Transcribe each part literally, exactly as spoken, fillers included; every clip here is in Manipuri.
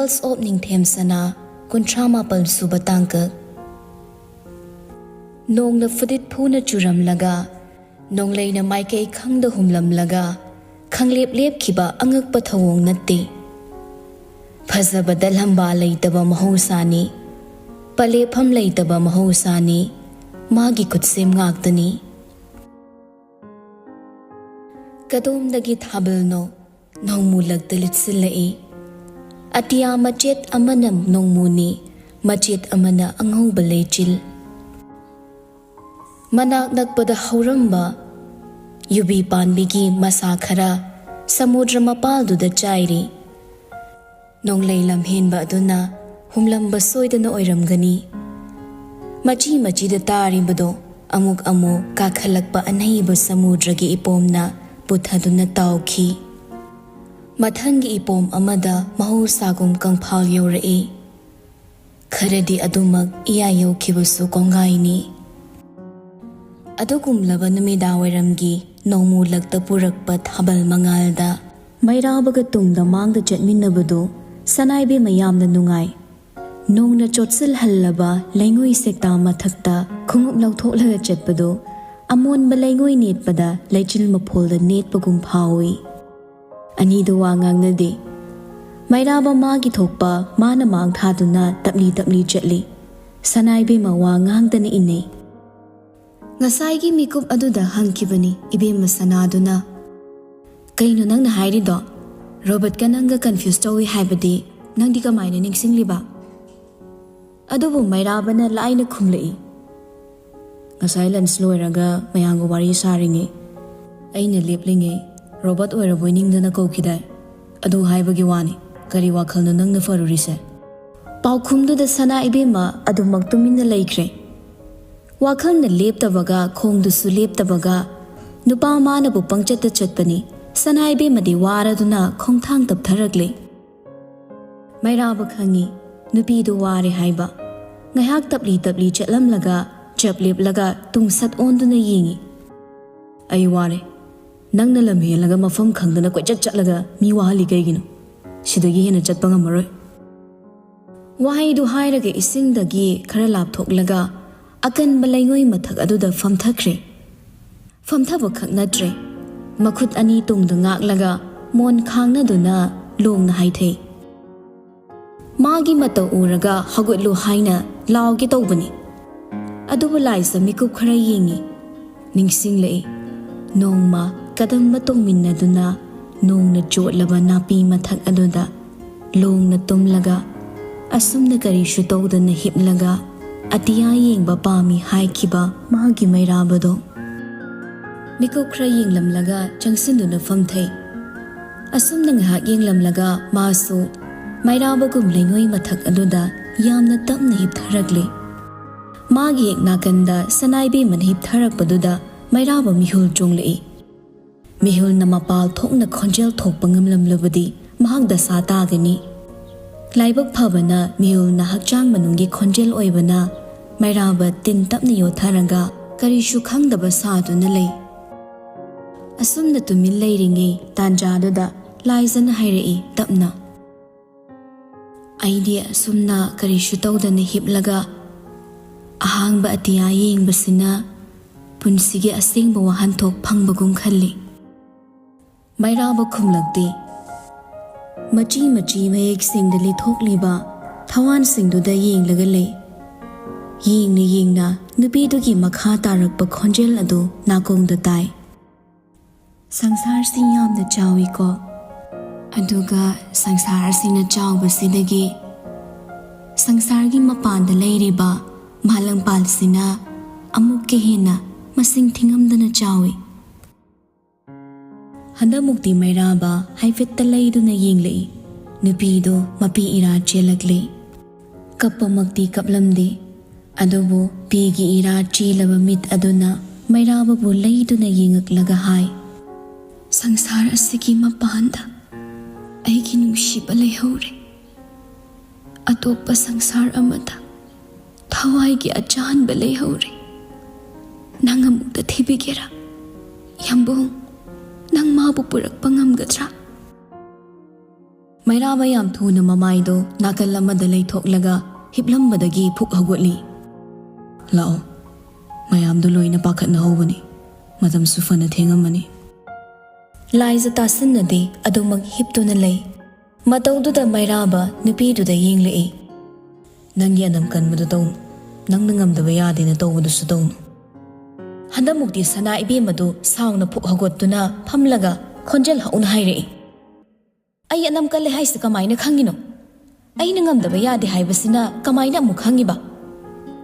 Tales of ꯅꯤꯡꯊꯦꯝ ꯁꯅꯥ, ꯀꯨꯟꯊ꯭ꯔꯥ ꯃꯥꯄꯜ ꯁꯨꯕ ꯇꯥꯡꯀꯛ꯫ ꯅꯣꯡꯅ ꯐꯨꯗꯤꯠ ꯐꯨꯅ ꯆꯨꯔꯝꯂꯒ, ꯅꯣꯡꯂꯩꯅ ꯃꯥꯏꯀꯩ ꯈꯪꯗ ꯍꯨꯝꯂꯝꯂꯒ, ꯈꯪꯂꯦꯞ ꯂꯦꯞꯈꯤꯕ ꯑꯉꯛꯄ ꯊꯧꯑꯣꯡ ꯅꯠꯇꯦ꯫ ꯐꯖꯕꯗ ꯂꯝꯕꯥ ꯂꯩꯇꯕ ꯃꯍꯧꯁꯥꯅꯤ, ꯄꯂꯦꯞꯐꯝ ꯂꯩꯇꯕ ꯃꯍꯧꯁꯥꯅꯤ, ꯃꯥꯒꯤ ꯈꯨꯠꯁꯦꯝ ꯉꯥꯛꯇꯅꯤ꯫ ꯀꯗꯣꯝꯗꯒꯤ ꯊꯥꯕꯜꯅꯣ ꯅꯣꯡꯃꯨ ꯂꯛꯇ ꯂꯤꯠꯁꯤꯜꯂꯛꯏ꯫ ꯑꯇꯤꯌꯥ ꯃꯆꯦꯠ ꯑꯃꯅ ꯅꯣꯡꯃꯨꯅꯤ, ꯃꯆꯦꯠ ꯑꯃꯅ ꯑꯉꯧꯕ ꯂꯩꯆꯤꯜ꯫ ꯃꯅꯥꯛ ꯅꯛꯄꯗ ꯍꯧꯔꯝꯕ ꯌꯨꯕꯤ ꯄꯥꯟꯕꯤꯒꯤ ꯃꯁꯥ ꯈꯔ ꯁꯃꯨꯗ꯭ꯔ ꯃꯄꯥꯜꯗꯨꯗ ꯆꯥꯏꯔꯤ꯫ ꯅꯣꯡꯂꯩ ꯂꯝꯍꯦꯟꯕ ꯑꯗꯨꯅ ꯍꯨꯝꯂꯝꯕ ꯁꯣꯏꯗꯅ ꯑꯣꯏꯔꯝꯒꯅꯤ꯫ ꯃꯆꯤ ꯃꯆꯤꯗ ꯇꯥꯔꯤꯕꯗꯣ ꯑꯃꯨꯛ ꯑꯃꯨꯛ ꯀꯥꯈꯠꯂꯛꯄ ꯑꯅꯩꯕ ꯁꯃꯨꯗ꯭ꯔꯒꯤ ꯏꯄꯣꯝꯅ ꯄꯨꯊꯗꯨꯅ ꯇꯥꯎꯈꯤ꯫ ꯃꯊꯪꯒꯤ ꯏꯄꯣꯝ ꯑꯃꯗ ꯃꯍꯧꯁꯥꯒꯨꯝ ꯀꯪꯐꯥꯜ ꯌꯧꯔꯛꯏ꯫ ꯈꯔꯗꯤ ꯑꯗꯨꯃꯛ ꯏꯌꯥ ꯌꯧꯈꯤꯕꯁꯨ ꯀꯣꯡꯒꯥꯏꯅꯤ꯫ ꯑꯗꯨꯒꯨꯝꯂꯕ ꯅꯨꯃꯤꯗꯥꯡꯋꯥꯏꯔꯝꯒꯤ ꯅꯣꯡꯃꯨ ꯂꯛꯇ ꯄꯨꯔꯛꯄ ꯊꯥꯕꯜ ꯃꯉꯥꯜꯗ ꯃꯩꯔꯥꯕꯒ ꯇꯨꯡꯗ ꯃꯥꯡꯗ ꯆꯠꯃꯤꯟꯅꯕꯗꯨ ꯁꯅꯥꯏꯕꯦꯝꯃ ꯌꯥꯝꯅ ꯅꯨꯡꯉꯥꯏ꯫ ꯅꯣꯡꯅ ꯆꯣꯠꯁꯤꯜꯍꯜꯂꯕ ꯂꯩꯉꯣꯏ ꯁꯦꯛꯇꯥ ꯃꯊꯛꯇ ꯈꯣꯡꯎꯞ ꯂꯧꯊꯣꯛꯂꯒ ꯆꯠꯄꯗꯨ ꯑꯃꯣꯟꯕ ꯂꯩꯉꯣꯏ ꯅꯦꯠꯄꯗ ꯂꯩꯆꯤꯜ ꯃꯐꯣꯜꯗ ꯅꯦꯠꯄꯒꯨꯝ ꯐꯥꯎꯏ꯫ ꯑꯅꯤꯗꯨ ꯋꯥ ꯉꯥꯡꯅꯗꯦ꯫ ꯃꯩꯔꯥꯕ ꯃꯥꯒꯤ ꯊꯣꯛꯄ ꯃꯥꯅ ꯃꯥꯡ ꯊꯥꯗꯨꯅ ꯇꯞꯂꯤ ꯇꯞꯂꯤ ꯆꯠꯂꯤ꯫ ꯁꯅꯥꯏꯕꯦꯝꯃ ꯋꯥ ꯉꯥꯡꯗꯅ ꯏꯟꯅꯩ꯫ ꯉꯁꯥꯏꯒꯤ ꯃꯤꯀꯨꯞ ꯑꯗꯨꯗ ꯍꯪꯈꯤꯕꯅꯤ ꯏꯕꯦꯝꯃ ꯁꯅꯥꯗꯨꯅ꯫ "ꯀꯩꯅꯣ ꯅꯪꯅ ꯍꯥꯏꯔꯤꯗꯣ? ꯔꯣꯕꯔꯠꯀ ꯅꯪꯒ ꯀꯟꯐ꯭ꯌꯨꯁ ꯇꯧꯏ ꯍꯥꯏꯕꯗꯤ ꯅꯪꯗꯤ ꯀꯃꯥꯏꯅ ꯅꯤꯡꯁꯤꯡꯂꯤꯕ?" ꯑꯗꯨꯕꯨ ꯃꯩꯔꯥꯕꯅ ꯂꯥꯏꯅ ꯈꯨꯝꯂꯛꯏ꯫ "ꯉꯁꯥꯏ ꯂꯟꯁ ꯂꯣꯏꯔꯒ ꯃꯌꯥꯝꯒ ꯋꯥꯔꯤ ꯁꯥꯔꯤꯉꯩ, ꯑꯩꯅ ꯂꯦꯞꯂꯤꯉꯩ ꯔꯣꯕꯔꯠ ꯑꯣꯏꯔꯕꯣꯏ ꯅꯤꯡꯗꯅ ꯀꯧꯈꯤꯗꯥꯏ? ꯑꯗꯨ ꯍꯥꯏꯕꯒꯤ ꯋꯥꯅꯤ꯫ ꯀꯔꯤ ꯋꯥꯈꯜꯅꯣ ꯅꯪꯅ ꯐꯔꯨꯔꯤꯁꯦ?" ꯄꯥꯎꯈꯨꯝꯗꯨꯗ ꯁꯅꯥ ꯏꯕꯦꯝꯃ ꯑꯗꯨꯃꯛ ꯇꯨꯃꯤꯟꯅ ꯂꯩꯈ꯭ꯔꯦ꯫ ꯋꯥꯈꯜꯅ ꯂꯦꯞꯇꯕꯒ, ꯈꯣꯡꯗꯨꯁꯨ ꯂꯦꯞꯇꯕꯒ, ꯅꯨꯄꯥ ꯃꯥꯅꯕꯨ ꯄꯪꯆꯠꯇ ꯆꯠꯄꯅꯤ꯫ ꯁꯅꯥ ꯏꯕꯦꯝꯃꯗꯤ ꯋꯥꯔꯗꯨꯅ ꯈꯣꯡꯊꯥꯡ ꯇꯞꯊꯔꯛꯂꯦ꯫ ꯃꯩꯔꯥꯕ ꯈꯪꯉꯤ, ꯅꯨꯄꯤꯗꯨ ꯋꯥꯔꯦ ꯍꯥꯏꯕ꯫ ꯉꯥꯏꯍꯥꯛ ꯇꯞꯂꯤ ꯇꯞꯂꯤ ꯆꯠꯂꯝꯂꯒ, ꯆꯞ ꯂꯦꯞꯂꯒ ꯇꯨꯡ ꯁꯠ ꯑꯣꯟꯗꯨꯅ ꯌꯦꯡꯉꯤ꯫ "ꯑꯩ ꯋꯥꯔꯦ꯫ ꯅꯪꯅ ꯂꯝ ꯍꯦꯜꯂꯒ ꯃꯐꯝ ꯈꯪꯗꯅ ꯀꯣꯏꯆꯠ ꯆꯠꯂꯒ ꯃꯤ ꯋꯥꯍꯜꯂꯤ ꯀꯩꯒꯤꯅꯣ? ꯁꯤꯗꯒꯤ ꯍꯦꯟꯅ ꯆꯠꯄ ꯉꯝꯃꯔꯣꯏ꯫ ꯋꯥꯍꯩꯗꯨ ꯍꯥꯏꯔꯒ ꯏꯁꯤꯡꯗꯒꯤ ꯈꯔ ꯂꯥꯞꯊꯣꯛꯂꯒ ꯑꯀꯟꯕ ꯂꯩꯉꯣꯏ ꯃꯊꯛ ꯑꯗꯨꯗ ꯐꯝꯊꯈ꯭ꯔꯦ꯫ ꯐꯝꯊꯕ ꯈꯛ ꯅꯠꯇ꯭ꯔꯦ, ꯃꯈꯨꯠ ꯑꯅꯤ ꯇꯨꯡꯗ ꯉꯥꯛꯂꯒ ꯃꯣꯟ ꯈꯥꯡꯅꯗꯨꯅ ꯂꯣꯡꯅ ꯍꯥꯏꯊꯩ꯫ ꯃꯥꯒꯤ ꯃꯇꯧ ꯎꯔꯒ ꯍꯧꯒꯠꯂꯨ ꯍꯥꯏꯅ ꯂꯥꯎꯒꯦ ꯇꯧꯕꯅꯤ꯫ ꯑꯗꯨꯕꯨ ꯂꯥꯏꯖ ꯃꯤꯀꯨꯞ ꯈꯔ ꯌꯦꯡꯉꯤ꯫ ꯅꯤꯡꯁꯤꯡꯂꯛꯏ, ꯅꯣꯡꯃ ꯀꯗꯝꯕ ꯇꯣꯡꯃꯤꯟꯅꯗꯨꯅ ꯅꯣꯡꯅ ꯆꯣꯠꯂꯕ ꯅꯥꯄꯤ ꯃꯊꯛ ꯑꯗꯨꯗ ꯂꯣꯡꯅ ꯇꯨꯝꯂꯒ ꯑꯁꯨꯝꯅ ꯀꯔꯤꯁꯨ ꯇꯧꯗꯅ ꯍꯤꯞꯂꯒ ꯑꯇꯤꯌꯥ ꯌꯦꯡꯕ ꯄꯥꯝꯃꯤ ꯍꯥꯏꯈꯤꯕ ꯃꯥꯒꯤ ꯃꯩꯔꯥꯕꯗꯣ꯫ ꯃꯤꯀꯨꯞ ꯈꯔ ꯌꯦꯡꯂꯝꯂꯒ ꯆꯪꯁꯤꯟꯗꯨꯅ ꯐꯝꯊꯩ꯫ ꯑꯁꯨꯝꯅ ꯉꯥꯏꯍꯥꯛ ꯌꯦꯡꯂꯝꯂꯒ ꯃꯥꯁꯨ ꯃꯩꯔꯥꯕꯒꯨꯝ ꯂꯩꯉꯣꯏ ꯃꯊꯛ ꯑꯗꯨꯗ ꯌꯥꯝꯅ ꯇꯞꯅ ꯍꯤꯞꯊꯔꯛꯂꯦ꯫ ꯃꯥꯒꯤ ꯍꯦꯛ ꯅꯥꯀꯟꯗ ꯁꯅꯥꯏꯕꯦꯝꯃꯅ ꯍꯤꯞꯊꯔꯛꯄꯗꯨꯗ ꯃꯩꯔꯥꯕ ꯃꯤꯍꯨꯜ ꯆꯣꯡꯂꯛꯏ꯫ ꯃꯤꯍꯨꯜꯅ ꯃꯄꯥꯜ ꯊꯣꯛꯅ ꯈꯣꯟꯖꯦꯜ ꯊꯣꯛꯄ ꯉꯝꯂꯝꯂꯕꯗꯤ ꯃꯍꯥꯛ ꯗꯁꯥ ꯇꯥꯒꯅꯤ꯫ ꯂꯥꯏꯕꯛ ꯐꯕꯅ ꯃꯤꯍꯨꯜꯅ ꯍꯛꯆꯥꯡ ꯃꯅꯨꯡꯒꯤ ꯈꯣꯟꯖꯦꯜ ꯑꯣꯏꯕꯅ ꯃꯩꯔꯥꯕ ꯇꯤꯟ ꯇꯞꯅ ꯌꯣꯠꯊꯔꯒ ꯀꯔꯤꯁꯨ ꯈꯪꯗꯕ ꯁꯥꯗꯨꯅ ꯂꯩ꯫ ꯑꯁꯨꯝꯅ ꯇꯨꯃꯤꯟ ꯂꯩꯔꯤꯉꯩ ꯇꯥꯟꯖꯥꯗꯨꯗ ꯂꯥꯏꯖꯅ ꯍꯥꯏꯔꯛꯏ ꯇꯞꯅ, "ꯑꯩꯗꯤ ꯑꯁꯨꯝꯅ ꯀꯔꯤꯁꯨ ꯇꯧꯗꯅ ꯍꯤꯞꯂꯒ ꯑꯍꯥꯡꯕ ꯑꯇꯤꯌꯥ ꯌꯦꯡꯕꯁꯤꯅ ꯄꯨꯟꯁꯤꯒꯤ ꯑꯁꯦꯡꯕ ꯋꯥꯍꯟꯊꯣꯛ ꯐꯪꯕꯒꯨꯝ ꯈꯜꯂꯤ꯫" ꯃꯩꯔꯥꯕ ꯈꯨꯝꯂꯛꯇꯦ꯫ ꯃꯆꯤ ꯃꯆꯤ ꯃꯌꯦꯛ ꯁꯦꯡꯗ ꯂꯤꯊꯣꯛꯂꯤꯕ ꯊꯋꯥꯟꯁꯤꯡꯗꯨꯗ ꯌꯦꯡꯂꯒ ꯂꯩ꯫ ꯌꯦꯡꯅ ꯌꯦꯡꯅ ꯅꯨꯄꯤꯗꯨꯒꯤ ꯃꯈꯥ ꯇꯥꯔꯛꯄ ꯈꯣꯟꯖꯦꯜ ꯑꯗꯨ ꯅꯥꯀꯣꯡꯗ ꯇꯥꯏ꯫ "ꯁꯪꯁꯥꯔꯁꯤ ꯌꯥꯝꯅ ꯆꯥꯎꯏꯀꯣ, ꯑꯗꯨꯒ ꯁꯪꯁꯥꯔ ꯑꯁꯤꯅ ꯆꯥꯎꯕꯁꯤꯗꯒꯤ ꯁꯪꯁꯥꯔꯒꯤ ꯃꯄꯥꯟꯗ ꯂꯩꯔꯤꯕ ꯃꯥꯂꯪꯄꯥꯜꯁꯤꯅ ꯑꯃꯨꯛꯀ ꯍꯦꯟꯅ ꯃꯁꯤꯡ ꯊꯤꯉꯝꯗꯅ ꯆꯥꯎꯏ꯫" ꯍꯟꯗꯛꯃꯨꯛꯇꯤ ꯃꯩꯔꯥꯕ ꯍꯥꯏꯐꯦꯠꯇ ꯂꯩꯗꯨꯅ ꯌꯦꯡꯂꯛꯏ꯫ ꯅꯨꯄꯤꯗꯨ ꯃꯄꯤ ꯏꯔꯥ ꯆꯦꯜꯂꯛꯂꯤ꯫ ꯀꯞꯄꯃꯛꯇꯤ ꯀꯞꯂꯝꯗꯦ, ꯑꯗꯨꯕꯨ ꯄꯤꯒꯤ ꯏꯔꯥ ꯆꯦꯜꯂꯕ ꯃꯤꯠ ꯑꯗꯨꯅ ꯃꯩꯔꯥꯕꯕꯨ ꯂꯩꯗꯨꯅ ꯌꯦꯡꯉꯛꯂꯒ ꯍꯥꯏ, "ꯁꯪꯁꯥꯔ ꯑꯁꯤꯒꯤ ꯃꯄꯥꯟꯗ ꯑꯩꯒꯤ ꯅꯨꯡꯁꯤꯕ ꯂꯩꯍꯧꯔꯦ꯫ ꯑꯇꯣꯞꯄ ꯁꯪꯁꯥꯔ ꯑꯃꯗ ꯊꯋꯥꯏꯒꯤ ꯑꯆꯥꯟꯕ ꯂꯩꯍꯧꯔꯦ꯫ ꯅꯪ ꯑꯃꯨꯛꯇ ꯊꯤꯕꯤꯒꯦꯔꯥ? ꯌꯥꯝꯕꯨꯡ, ꯅꯪ ꯃꯥꯕꯨ ꯄꯨꯔꯛꯄ ꯉꯝꯒꯗ꯭ꯔꯥ?" ꯃꯩꯔꯥꯕ ꯌꯥꯝ ꯊꯨꯅ ꯃꯃꯥꯏꯗꯣ ꯅꯥꯀꯜ ꯑꯃꯗ ꯂꯩꯊꯣꯛꯂꯒ ꯍꯤꯞꯂꯝꯕꯗꯒꯤ ꯐꯨꯛ ꯍꯧꯒꯠꯂꯤ꯫ "ꯂꯥꯛꯑꯣ, ꯃꯌꯥꯝꯗꯣ ꯂꯣꯏꯅ ꯄꯥꯈꯠꯅꯍꯧꯕꯅꯤ, ꯃꯇꯝꯁꯨ ꯐꯅ ꯊꯦꯡꯉꯝꯃꯅꯤ꯫" ꯂꯥꯏꯖ ꯇꯥꯁꯤꯟꯅꯗꯦ, ꯑꯗꯨꯃꯛ ꯍꯤꯞꯇꯨꯅ ꯂꯩ꯫ ꯃꯇꯧꯗꯨꯗ ꯃꯩꯔꯥꯕ ꯅꯨꯄꯤꯗꯨꯗ ꯌꯦꯡꯂꯛꯏ꯫ "ꯅꯪꯒꯤ ꯑꯅꯝ ꯀꯟꯕꯗꯨ ꯇꯧꯅꯨ, ꯅꯪꯅ ꯉꯝꯗꯕ ꯌꯥꯗꯦꯅ ꯇꯧꯕꯗꯨꯁꯨ ꯇꯧꯅꯨ꯫" ꯍꯟꯗꯛꯃꯨꯛꯇꯤ ꯁꯅꯥ ꯏꯕꯦꯝꯃꯗꯨ ꯁꯥꯎꯅ ꯐꯨꯛ ꯍꯧꯒꯠꯇꯨꯅ ꯐꯝꯂꯒ ꯈꯣꯟꯖꯦꯜ ꯍꯧꯅ ꯍꯥꯏꯔꯛꯏ꯫ "ꯑꯩ ꯑꯅꯝ ꯀꯜꯂꯦ ꯍꯥꯏꯁꯦ ꯀꯃꯥꯏꯅ ꯈꯪꯉꯤꯅꯣ? ꯑꯩꯅ ꯉꯝꯗꯕ ꯌꯥꯗꯦ ꯍꯥꯏꯕꯁꯤꯅ ꯀꯃꯥꯏꯅ ꯑꯃꯨꯛ ꯈꯪꯉꯤꯕ?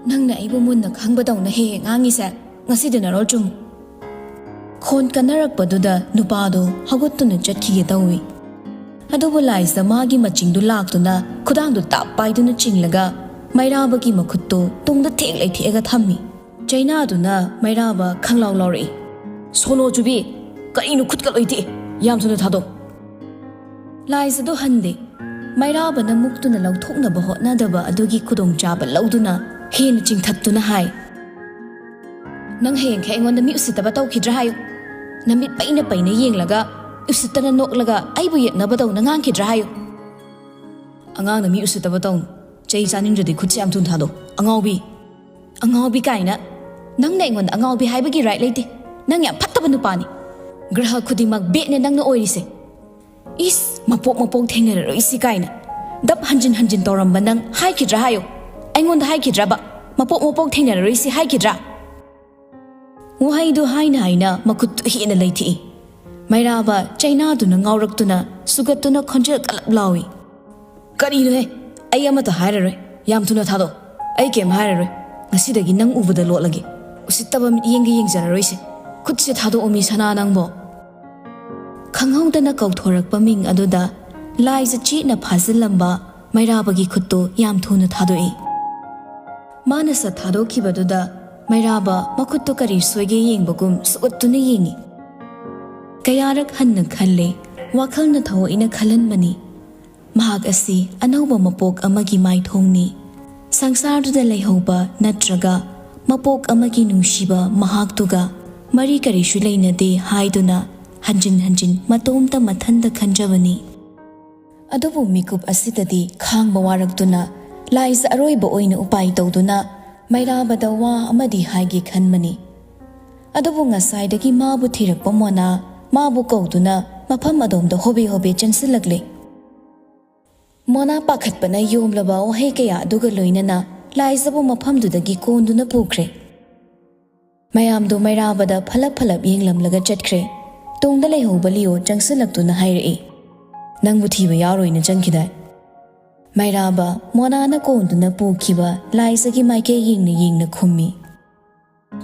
ꯅꯪꯅ ꯑꯩꯕꯨ ꯃꯨꯟꯅ ꯈꯪꯕꯗꯧꯅ ꯍꯦꯛ ꯍꯦꯛ ꯉꯥꯡꯉꯤꯁꯦ ꯉꯁꯤꯗꯤ ꯅꯔꯣꯜ ꯆꯨꯝꯃꯨ꯫" ꯈꯣꯟ ꯀꯟꯅꯔꯛꯄꯗꯨꯗ ꯅꯨꯄꯥꯗꯣ ꯍꯧꯒꯠꯇꯨꯅ ꯆꯠꯈꯤꯒꯦ ꯇꯧꯏ꯫ ꯑꯗꯨꯕꯨ ꯂꯥꯏꯁꯤꯗ ꯃꯥꯒꯤ ꯃꯆꯤꯡꯗꯨ ꯂꯥꯛꯇꯨꯅ ꯈꯨꯗꯥꯡꯗꯨ ꯇꯥꯞ ꯄꯥꯏꯗꯨꯅ ꯆꯤꯡꯂꯒ ꯃꯩꯔꯥꯕꯒꯤ ꯃꯈꯨꯠꯇꯨ ꯇꯨꯡꯗ ꯊꯦꯛ ꯂꯩꯊꯦꯛꯑꯒ ꯊꯝꯃꯤ꯫ ꯆꯩꯅꯥꯗꯨꯅ ꯃꯩꯔꯥꯕ ꯈꯪꯂꯥꯎ ꯂꯥꯎꯔꯛꯏ꯫ "ꯁꯣꯅꯣ ꯆꯨꯕꯤ, ꯀꯔꯤꯅꯣ ꯈꯨꯠꯀ ꯂꯣꯏ ꯇꯦꯛꯑꯦ? ꯌꯥꯝ ꯊꯨꯅ ꯊꯥꯗꯣꯛ!" ꯂꯥꯏꯖꯗꯣ ꯍꯟꯗꯦ꯫ ꯃꯩꯔꯥꯕꯅ ꯃꯨꯛꯇꯨꯅ ꯂꯧꯊꯣꯛꯅꯕ ꯍꯣꯠꯅꯗꯕ ꯑꯗꯨꯒꯤ ꯈꯨꯗꯣꯡꯆꯥꯕ ꯂꯧꯗꯨꯅ ꯍꯦꯟꯅ ꯆꯤꯡꯊꯠꯇꯨꯅ ꯍꯥꯏ, "ꯅꯪ ꯍꯌꯦꯡꯈꯩ ꯑꯩꯉꯣꯟꯗ ꯃꯤ ꯎꯁꯤꯠꯇꯕ ꯇꯧꯈꯤꯗ꯭ꯔꯥ ꯍꯥꯏꯌꯨ꯫ ꯅꯃꯤꯠ ꯄꯩꯅ ꯄꯩꯅ ꯌꯦꯡꯂꯒ, ꯎꯁꯤꯠꯇꯅ ꯅꯣꯛꯂꯒ ꯑꯩꯕꯨ ꯌꯦꯛꯅꯕꯗꯧꯅ ꯉꯥꯡꯈꯤꯗ꯭ꯔꯥ ꯍꯥꯏꯌꯨ꯫" "ꯑꯉꯥꯡꯅ ꯃꯤ ꯎꯁꯤꯠꯇꯕ ꯇꯧꯅꯨ꯫ ꯆꯩ ꯆꯥꯅꯤꯡꯗ꯭ꯔꯗꯤ ꯈꯨꯠꯁꯦ ꯌꯥꯝ ꯊꯨꯅ ꯊꯥꯗꯣꯛ, ꯑꯉꯥꯎꯕꯤ!" "ꯑꯉꯥꯎꯕꯤ ꯀꯥꯏꯅ? ꯅꯪꯅ ꯑꯩꯉꯣꯟꯗ ꯑꯉꯥꯎꯕꯤ ꯍꯥꯏꯕꯒꯤ ꯔꯥꯏꯠ ꯂꯩꯇꯦ꯫ ꯅꯪ ꯌꯥꯝ ꯐꯠꯇꯕ ꯅꯨꯄꯥꯅꯤ꯫ ꯒ꯭ꯔꯍ ꯈꯨꯗꯤꯡꯃꯛ ꯕꯦꯠꯅꯦ ꯅꯪꯅ ꯑꯣꯏꯔꯤꯁꯦ꯫ ꯏꯁ, ꯃꯄꯣꯛ ꯃꯄꯣꯛ ꯊꯦꯡꯅꯔꯔꯣꯏꯁꯤ ꯀꯥꯏꯅ ꯗꯞ ꯍꯟꯖꯤꯟ ꯍꯟꯖꯤꯟ ꯇꯧꯔꯝꯕ ꯅꯪ ꯍꯥꯏꯈꯤꯗ꯭ꯔꯥ ꯍꯥꯏꯌꯨ? ꯑꯩꯉꯣꯟꯗ ꯍꯥꯏꯈꯤꯗ꯭ꯔꯕ ꯃꯄꯣꯛ ꯃꯄꯣꯛ ꯊꯦꯡꯅꯔꯔꯣꯏꯁꯤ ꯍꯥꯏꯈꯤꯗ꯭ꯔꯥ?" ꯋꯥꯍꯩꯗꯨ ꯍꯥꯏꯅ ꯍꯥꯏꯅ ꯃꯈꯨꯠꯇꯨ ꯍꯦꯟꯅ ꯂꯩꯊꯦꯛꯏ꯫ ꯃꯩꯔꯥꯕ ꯆꯩꯅꯥꯗꯨꯅ ꯉꯥꯎꯔꯛꯇꯨꯅ ꯁꯨꯒꯠꯇꯨꯅ ꯈꯣꯟꯖꯦꯜ ꯀꯜꯂꯞ ꯂꯥꯎꯏ꯫ "ꯀꯔꯤꯅꯣꯍꯦ? ꯑꯩ ꯑꯃꯠꯇ ꯍꯥꯏꯔꯔꯣꯏ꯫ ꯌꯥꯝ ꯊꯨꯅ ꯊꯥꯗꯣꯛ꯫ ꯑꯩ ꯀꯩꯝ ꯍꯥꯏꯔꯔꯣꯏ꯫ ꯉꯁꯤꯗꯒꯤ ꯅꯪ ꯎꯕꯗ ꯂꯣꯠꯂꯒꯦ꯫ ꯎꯁꯤꯠꯇꯕ ꯃꯤꯠꯌꯦꯡꯒ ꯌꯦꯡꯖꯔꯔꯣꯏꯁꯦ꯫ ꯈꯨꯠꯁꯦ ꯊꯥꯗꯣꯛꯑꯣ ꯃꯤ ꯁꯅꯥ ꯅꯪꯕꯣ꯫" ꯈꯪꯍꯧꯗꯅ ꯀꯧꯊꯣꯔꯛꯄ ꯃꯤꯡ ꯑꯗꯨꯗ ꯂꯥꯏꯖ ꯆꯦꯠꯅ ꯐꯥꯖꯤꯜꯂꯝꯕ ꯃꯩꯔꯥꯕꯒꯤ ꯈꯨꯠꯇꯨ ꯌꯥꯝ ꯊꯨꯅ ꯊꯥꯗꯣꯛꯏ꯫ ꯃꯥꯅ ꯁꯠ ꯊꯥꯗꯣꯛꯈꯤꯕꯗꯨꯗ ꯃꯩꯔꯥꯕ ꯃꯈꯨꯠꯇꯨ ꯀꯔꯤ ꯁꯣꯏꯒꯦ ꯌꯦꯡꯕꯒꯨꯝ ꯁꯨꯛꯎꯠꯇꯨꯅ ꯌꯦꯡꯏ꯫ ꯀꯌꯥꯔꯛ ꯍꯟꯅ ꯈꯜꯂꯦ, ꯋꯥꯈꯜꯅ ꯊꯑꯣꯏꯅ ꯈꯜꯍꯟꯕꯅꯤ꯫ ꯃꯍꯥꯛ ꯑꯁꯤ ꯑꯅꯧꯕ ꯃꯄꯣꯛ ꯑꯃꯒꯤ ꯃꯥꯏꯊꯣꯡꯅꯤ꯫ ꯁꯪꯁꯥꯔꯗꯨꯗ ꯂꯩꯍꯧꯕ ꯅꯠꯇ꯭ꯔꯒ ꯃꯄꯣꯛ ꯑꯃꯒꯤ ꯅꯨꯡꯁꯤꯕ ꯃꯍꯥꯛꯇꯨꯒ ꯃꯔꯤ ꯀꯔꯤꯁꯨ ꯂꯩꯅꯗꯦ ꯍꯥꯏꯗꯨꯅ ꯍꯟꯖꯤꯟ ꯍꯟꯖꯤꯟ ꯃꯇꯣꯝꯇ ꯃꯊꯟꯇ ꯈꯟꯖꯕꯅꯤ꯫ ꯑꯗꯨꯕꯨ ꯃꯤꯀꯨꯞ ꯑꯁꯤꯗꯗꯤ ꯈꯥꯡꯕ ꯋꯥꯔꯛꯇꯨꯅ ꯂꯥꯏꯖ ꯑꯔꯣꯏꯕ ꯑꯣꯏꯅ ꯎꯄꯥꯏ ꯇꯧꯗꯨꯅ ꯃꯩꯔꯥꯕꯗ ꯋꯥ ꯑꯃꯗꯤ ꯍꯥꯏꯒꯦ ꯈꯟꯕꯅꯤ꯫ ꯑꯗꯨꯕꯨ ꯉꯁꯥꯏꯗꯒꯤ ꯃꯥꯕꯨ ꯊꯤꯔꯛꯄ ꯃꯣꯅꯥ ꯃꯥꯕꯨ ꯀꯧꯗꯨꯅ ꯃꯐꯝ ꯑꯗꯣꯝꯗ ꯍꯣꯕꯦ ꯍꯣꯕꯦ ꯆꯪꯁꯤꯜꯂꯛꯂꯦ꯫ ꯃꯣꯅꯥ ꯄꯥꯈꯠꯄꯅ ꯌꯣꯝꯂꯕ ꯋꯥꯍꯩ ꯀꯌꯥ ꯑꯗꯨꯒ ꯂꯣꯏꯅꯅ ꯂꯥꯏꯖꯕꯨ ꯃꯐꯝꯗꯨꯗꯒꯤ ꯀꯣꯟꯗꯨꯅ ꯄꯨꯈ꯭ꯔꯦ꯫ ꯃꯌꯥꯝꯗꯨ ꯃꯩꯔꯥꯕꯗ ꯐꯂꯞ ꯐꯂꯞ ꯌꯦꯡꯂꯝꯂꯒ ꯆꯠꯈ꯭ꯔꯦ꯫ ꯇꯨꯡꯗ ꯂꯩꯍꯧꯕ ꯂꯤꯑꯣ ꯆꯪꯁꯤꯜꯂꯛꯇꯨꯅ ꯍꯥꯏꯔꯛꯏ, "ꯅꯪꯕꯨ ꯊꯤꯕ ꯌꯥꯎꯔꯣꯏꯅ ꯆꯪꯈꯤꯗꯥꯏ?" ꯃꯩꯔꯥꯕ ꯃꯣꯅꯥꯅ ꯀꯣꯟꯗꯨꯅ ꯄꯨꯈꯤꯕ ꯂꯥꯏꯖꯒꯤ ꯃꯥꯏꯀꯩ ꯌꯦꯡꯅ ꯌꯦꯡꯅ ꯈꯨꯝꯃꯤ,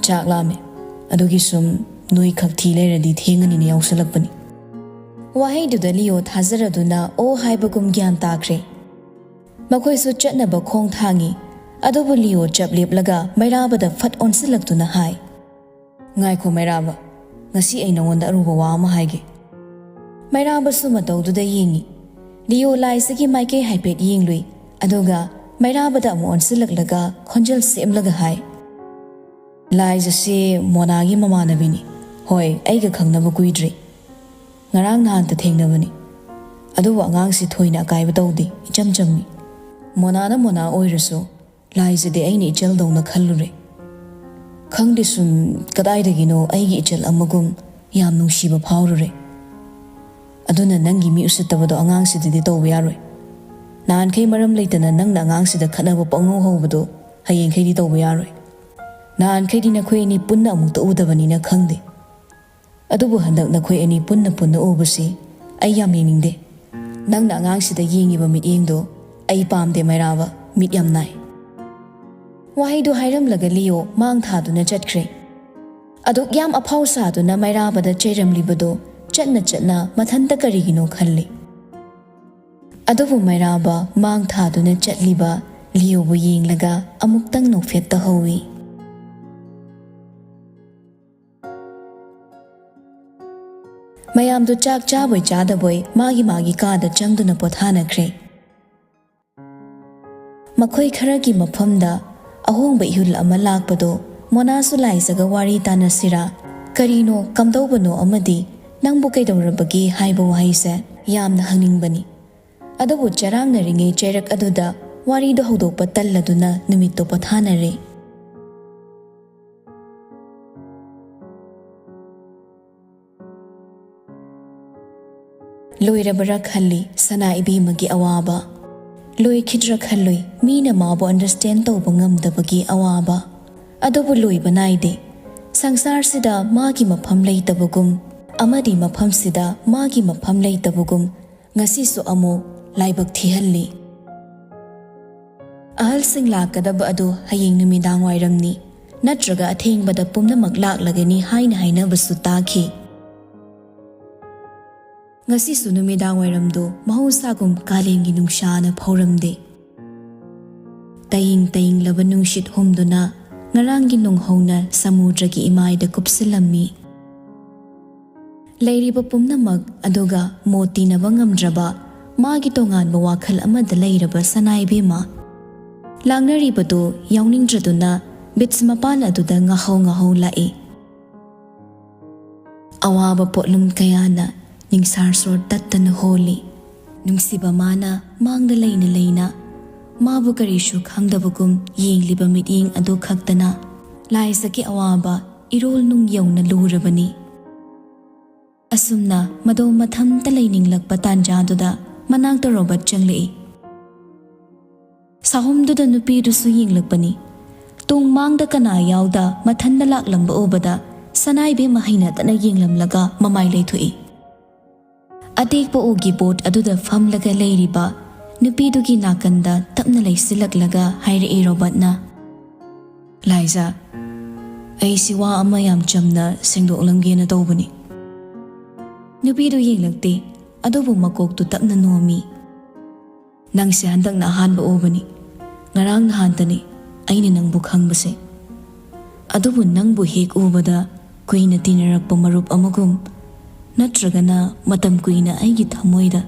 "ꯆꯥꯛ ꯂꯥꯝꯃꯦ, ꯑꯗꯨꯒꯤ ꯁꯨꯝ ꯅꯣꯏ ꯈꯛ ꯊꯤ ꯂꯩꯔꯗꯤ ꯊꯦꯡꯉꯅꯤꯅ ꯌꯥꯎꯁꯜꯂꯛꯄꯅꯤ"꯫ ꯋꯥꯍꯩꯗꯨꯗ ꯂꯤꯑꯣ ꯊꯥꯖꯔꯗꯨꯅ ꯑꯣ ꯍꯥꯏꯕꯒꯨꯝ ꯒ꯭ꯌꯥꯟ ꯇꯥꯈ꯭ꯔꯦ꯫ ꯃꯈꯣꯏꯁꯨ ꯆꯠꯅꯕ ꯈꯣꯡ ꯊꯥꯡꯉꯤ꯫ ꯑꯗꯨꯕꯨ ꯂꯤꯑꯣ ꯆꯞ ꯂꯦꯞꯂꯒ ꯃꯩꯔꯥꯕꯗ ꯐꯠ ꯑꯣꯟꯁꯤꯜꯂꯛꯇꯨꯅ ꯍꯥꯏ, "ꯉꯥꯏꯈꯣ ꯃꯩꯔꯥꯕ, ꯉꯁꯤ ꯑꯩ ꯅꯉꯣꯟꯗ ꯑꯔꯨꯕ ꯋꯥ ꯑꯃ ꯍꯥꯏꯒꯦ"꯫ ꯃꯩꯔꯥꯕꯁꯨ ꯃꯇꯧꯗꯨꯗ ꯌꯦꯡꯉꯤ꯫ ꯂꯤꯑꯣ ꯂꯥꯏꯖꯒꯤ ꯃꯥꯏꯀꯩ ꯍꯥꯏꯐꯦꯠ ꯌꯦꯡꯂꯨꯏ, ꯑꯗꯨꯒ ꯃꯩꯔꯥꯕꯗ ꯑꯃꯨꯛ ꯑꯣꯟꯁꯤꯜꯂꯛꯂꯒ ꯈꯣꯟꯖꯦꯜ ꯁꯦꯝꯂꯒ ꯍꯥꯏ, "ꯂꯥꯏꯖꯁꯦ ꯃꯣꯅꯥꯒꯤ ꯃꯃꯥꯟꯅꯕꯤꯅꯤ꯫ ꯍꯣꯏ, ꯑꯩꯒ ꯈꯪꯅꯕ ꯀꯨꯏꯗ꯭ꯔꯤ꯫ ꯉꯔꯥꯡ ꯅꯍꯥꯟꯇ ꯊꯦꯡꯅꯕꯅꯤ꯫ ꯑꯗꯨꯕꯨ ꯑꯉꯥꯡꯁꯤ ꯊꯣꯏꯅ ꯑꯀꯥꯏꯕ ꯇꯧꯗꯦ, ꯏꯆꯝ ꯆꯝꯃꯤ꯫ ꯃꯣꯅꯥꯅ ꯃꯣꯅꯥ ꯑꯣꯏꯔꯁꯨ ꯂꯥꯏꯖꯗꯤ ꯑꯩꯅ ꯏꯆꯜꯗꯧꯅ ꯈꯜꯂꯨꯔꯦ꯫ ꯈꯪꯗꯦ, ꯁꯨꯝ ꯀꯗꯥꯏꯗꯒꯤꯅꯣ ꯑꯩꯒꯤ ꯏꯆꯜ ꯑꯃꯒꯨꯝ ꯌꯥꯝ ꯅꯨꯡꯁꯤꯕ ꯐꯥꯎꯔꯨꯔꯦ꯫ ꯑꯗꯨꯅ ꯅꯪꯒꯤ ꯃꯤ ꯎꯁꯤꯠꯇꯕꯗꯣ ꯑꯉꯥꯡꯁꯤꯗꯗꯤ ꯇꯧꯕ ꯌꯥꯔꯣꯏ꯫ ꯅꯍꯥꯟꯈꯩ ꯃꯔꯝ ꯂꯩꯇꯅ ꯅꯪꯅ ꯑꯉꯥꯡꯁꯤꯗ ꯈꯠꯅꯕ ꯄꯪꯍꯧ ꯍꯧꯕꯗꯣ ꯍꯌꯦꯡꯈꯩꯗꯤ ꯇꯧꯕ ꯌꯥꯔꯣꯏ꯫ ꯅꯍꯥꯟꯈꯩꯗꯤ ꯅꯈꯣꯏ ꯑꯅꯤ ꯄꯨꯟꯅ ꯑꯃꯨꯛꯇ ꯎꯗꯕꯅꯤꯅ ꯈꯪꯗꯦ꯫ ꯑꯗꯨꯕꯨ ꯍꯟꯗꯛ ꯅꯈꯣꯏ ꯑꯅꯤ ꯄꯨꯟꯅ ꯄꯨꯟꯅ ꯎꯕꯁꯤ ꯑꯩ ꯌꯥꯝ ꯌꯦꯡꯅꯤꯡꯗꯦ꯫ ꯅꯪꯅ ꯑꯉꯥꯡꯁꯤꯗ ꯌꯦꯡꯉꯤꯕ ꯃꯤꯠꯌꯦꯡꯗꯣ ꯑꯩ ꯄꯥꯝꯗꯦ ꯃꯩꯔꯥꯕ, ꯃꯤꯠ ꯌꯥꯝ ꯅꯥꯏ"꯫ ꯋꯥꯍꯩꯗꯨ ꯍꯥꯏꯔꯝꯂꯒ ꯂꯤꯑꯣ ꯃꯥꯡ ꯊꯥꯗꯨꯅ ꯆꯠꯈ꯭ꯔꯦ꯫ ꯑꯗꯨꯛ ꯌꯥꯝ ꯑꯐꯥꯎ ꯁꯥꯗꯨꯅ ꯃꯩꯔꯥꯕꯗ ꯆꯩꯔꯝꯂꯤꯕꯗꯣ ꯆꯠꯅ ꯆꯠꯅ ꯃꯊꯟꯇ ꯀꯔꯤꯒꯤꯅꯣ ꯈꯜꯂꯤ꯫ ꯑꯗꯨꯕꯨ ꯃꯩꯔꯥꯕ ꯃꯥꯡ ꯊꯥꯗꯨꯅ ꯆꯠꯂꯤꯕ ꯂꯤꯑꯣꯕꯨ ꯌꯦꯡꯂꯒ ꯑꯃꯨꯛꯇꯪ ꯅꯣꯛꯐꯦꯠ ꯇꯧꯍꯧꯏ꯫ ꯃꯌꯥꯝꯗꯨ ꯆꯥꯛ ꯆꯥꯕꯣꯏ ꯆꯥꯗꯕꯣꯏ ꯃꯥꯒꯤ ꯃꯥꯒꯤ ꯀꯥꯗ ꯆꯪꯗꯨꯅ ꯄꯣꯊꯥꯅꯈ꯭ꯔꯦ꯫ ꯃꯈꯣꯏ ꯈꯔꯒꯤ ꯃꯐꯝꯗ ꯑꯍꯣꯡꯕ ꯏꯍꯨꯜ ꯑꯃ ꯂꯥꯛꯄꯗꯣ ꯃꯣꯅꯥꯁꯨ ꯂꯥꯏꯖꯒ ꯋꯥꯔꯤ ꯇꯥꯟꯅꯁꯤꯔꯥ, ꯀꯔꯤꯅꯣ, ꯀꯝꯗꯧꯕꯅꯣ ꯑꯃꯗꯤ ꯅꯪꯕꯨ ꯀꯩꯗꯧꯔꯕꯒꯦ ꯍꯥꯏꯕ ꯋꯥꯍꯩꯁꯦ ꯌꯥꯝꯅ ꯍꯪꯅꯤꯡꯕꯅꯤ꯫ ꯑꯗꯨꯕꯨ ꯆꯔꯥꯡꯅꯔꯤꯉꯩ ꯆꯩꯔꯛ ꯑꯗꯨꯗ ꯋꯥꯔꯤꯗꯨ ꯍꯧꯗꯣꯛꯄ ꯇꯜꯂꯗꯨꯅ ꯅꯨꯃꯤꯠꯇꯨ ꯄꯣꯊꯥꯅꯔꯦ꯫ ꯂꯣꯏꯔꯕꯔꯥ ꯈꯜꯂꯤ ꯁꯅꯥ ꯏꯕꯦꯝꯃꯒꯤ ꯑꯋꯥꯕ꯫ ꯂꯣꯏꯈꯤꯗ꯭ꯔꯥ ꯈꯜꯂꯨꯏ ꯃꯤꯅ ꯃꯥꯕꯨ understand ꯇꯧꯕ ꯉꯝꯗꯕꯒꯤ ꯑꯋꯥꯕ꯫ ꯑꯗꯨꯕꯨ ꯂꯣꯏꯕ ꯅꯥꯏꯗꯦ꯫ ꯁꯪꯁꯥꯔꯁꯤꯗ ꯃꯥꯒꯤ ꯃꯐꯝ ꯂꯩꯇꯕꯒꯨꯝ, ꯑꯃꯗꯤ ꯃꯐꯝꯁꯤꯗ ꯃꯥꯒꯤ ꯃꯐꯝ ꯂꯩꯇꯕꯒꯨꯝ, ꯉꯁꯤꯁꯨ ꯑꯃꯨꯛ ꯂꯥꯏꯕꯛ ꯊꯤꯍꯜꯂꯤ꯫ ꯑꯍꯜꯁꯤꯡ ꯂꯥꯛꯀꯗꯕ ꯑꯗꯨ ꯍꯌꯦꯡ ꯅꯨꯃꯤꯗꯥꯡ ꯋꯥꯏꯔꯝꯅꯤ, ꯅꯠꯇ꯭ꯔꯒ ꯑꯊꯦꯡꯕꯗ ꯄꯨꯝꯅꯃꯛ ꯂꯥꯛꯂꯒꯅꯤ ꯍꯥꯏꯅ ꯍꯥꯏꯅꯕꯁꯨ ꯇꯥꯈꯤ꯫ ꯉꯁꯤꯁꯨ ꯅꯨꯃꯤꯗꯥꯡ ꯋꯥꯏꯔꯝꯗꯨ ꯃꯍꯧꯁꯥꯒꯨꯝ ꯀꯥꯂꯦꯟꯒꯤ ꯅꯨꯡꯁꯥꯅ ꯐꯧꯔꯝꯗꯦ꯫ ꯇꯌꯤꯡ ꯇꯌꯤꯡꯂꯕ ꯅꯨꯡꯁꯤꯠ ꯍꯨꯝꯗꯨꯅ ꯉꯔꯥꯡꯒꯤ ꯅꯨꯡꯍꯧꯅ ꯁꯃꯨꯗ꯭ꯔꯒꯤ ꯏꯃꯥꯏꯗ ꯀꯨꯞꯁꯤꯜꯂꯝꯃꯤ꯫ ꯂꯩꯔꯤꯕ ꯄꯨꯝꯅꯃꯛ ꯑꯗꯨꯒ ꯃꯣꯠ ꯇꯤꯟꯅꯕ ꯉꯝꯗ꯭ꯔꯕ ꯃꯥꯒꯤ ꯇꯣꯉꯥꯟꯕ ꯋꯥꯈꯜ ꯑꯃꯗ ꯂꯩꯔꯕ ꯁꯅꯥ ꯏꯕꯦꯝꯃ ꯂꯥꯡꯅꯔꯤꯕꯗꯨ ꯌꯥꯎꯅꯤꯡꯗ꯭ꯔꯗꯨꯅ beach ꯃꯄꯥꯟ ꯑꯗꯨꯗ ꯉꯥꯍꯧ ꯉꯥꯍꯧ ꯂꯥꯛꯏ꯫ ꯑꯋꯥꯕ ꯄꯣꯠꯂꯨꯝ ꯀꯌꯥꯅ ꯅꯤꯡꯁꯥꯔ ꯁꯣꯔ ꯇꯠꯇꯅ ꯍꯣꯜꯂꯤ꯫ ꯅꯨꯡꯁꯤꯕ ꯃꯥꯅ ꯃꯥꯡꯗ ꯂꯩꯅ ꯂꯩꯅ ꯃꯥꯕꯨ ꯀꯔꯤꯁꯨ ꯈꯪꯗꯕꯒꯨꯝ ꯌꯦꯡꯂꯤꯕ ꯃꯤꯠꯌꯦꯡ ꯑꯗꯨ ꯈꯛꯇꯅ ꯂꯥꯏꯖꯒꯤ ꯑꯋꯥꯕ ꯏꯔꯣꯜ ꯅꯨꯡ ꯌꯧꯅ ꯂꯨꯔꯕꯅꯤ꯫ ꯑꯁꯨꯝꯅ ꯃꯗꯣ ꯃꯊꯟꯇ ꯂꯩꯅꯤꯡꯂꯛꯄ ꯇꯥꯟꯖꯥꯗꯨꯗ ꯃꯅꯥꯛꯇ ꯔꯣꯕꯔꯠ ꯆꯪꯂꯛꯏ꯫ ꯁꯥꯍꯨꯝꯗꯨꯗ ꯅꯨꯄꯤꯗꯨꯁꯨ ꯌꯦꯡꯂꯛꯄꯅꯤ꯫ ꯇꯨꯡ ꯃꯥꯡꯗ ꯀꯅꯥ ꯌꯥꯎꯗ ꯃꯊꯟꯗ ꯂꯥꯛꯂꯝꯕ ꯎꯕꯗ ꯁꯅꯥ ꯏꯕꯦꯝꯃ ꯍꯩꯅꯗꯅ ꯌꯦꯡꯂꯝꯂꯒ ꯃꯃꯥꯏ ꯂꯩꯊꯣꯛꯏ꯫ ꯑꯇꯦꯛꯄ ꯎꯒꯤ boat ꯑꯗꯨꯗ ꯐꯝꯂꯒ ꯂꯩꯔꯤꯕ ꯅꯨꯄꯤꯗꯨꯒꯤ ꯅꯥꯀꯟꯗ ꯇꯞꯅ ꯂꯩꯁꯤꯜꯂꯛꯂꯒ ꯍꯥꯏꯔꯛꯏ ꯔꯣꯕꯔꯠꯅ, "ꯂꯥꯏꯖꯥ, ꯑꯩꯁꯤ ꯋꯥ ꯑꯃ ꯌꯥꯝ ꯆꯝꯅ ꯁꯦꯡꯗꯣꯛꯂꯝꯒꯦꯅ ꯇꯧꯕꯅꯤ꯫" ꯅꯨꯄꯤꯗꯨ ꯌꯦꯡꯂꯛꯇꯦ, ꯑꯗꯨꯕꯨ ꯃꯀꯣꯛꯇꯨ ꯇꯞꯅ ꯅꯣꯝꯃꯤ꯫ "ꯅꯪꯁꯦ ꯍꯟꯗꯛꯅ ꯑꯍꯥꯟꯕ ꯎꯕꯅꯤ꯫ ꯉꯔꯥꯡ ꯅꯍꯥꯟꯇꯅꯤ ꯑꯩꯅ ꯅꯪꯕꯨ ꯈꯪꯕꯁꯦ꯫ ꯑꯗꯨꯕꯨ ꯅꯪꯕꯨ ꯍꯦꯛ ꯎꯕꯗ ꯀꯨꯏꯅ ꯇꯤꯟꯅꯔꯛꯄ ꯃꯔꯨꯞ ꯑꯃꯒꯨꯝ, ꯅꯠꯇ꯭ꯔꯒꯅ ꯃꯇꯝ ꯀꯨꯏꯅ ꯑꯩꯒꯤ ꯊꯃꯣꯏꯗ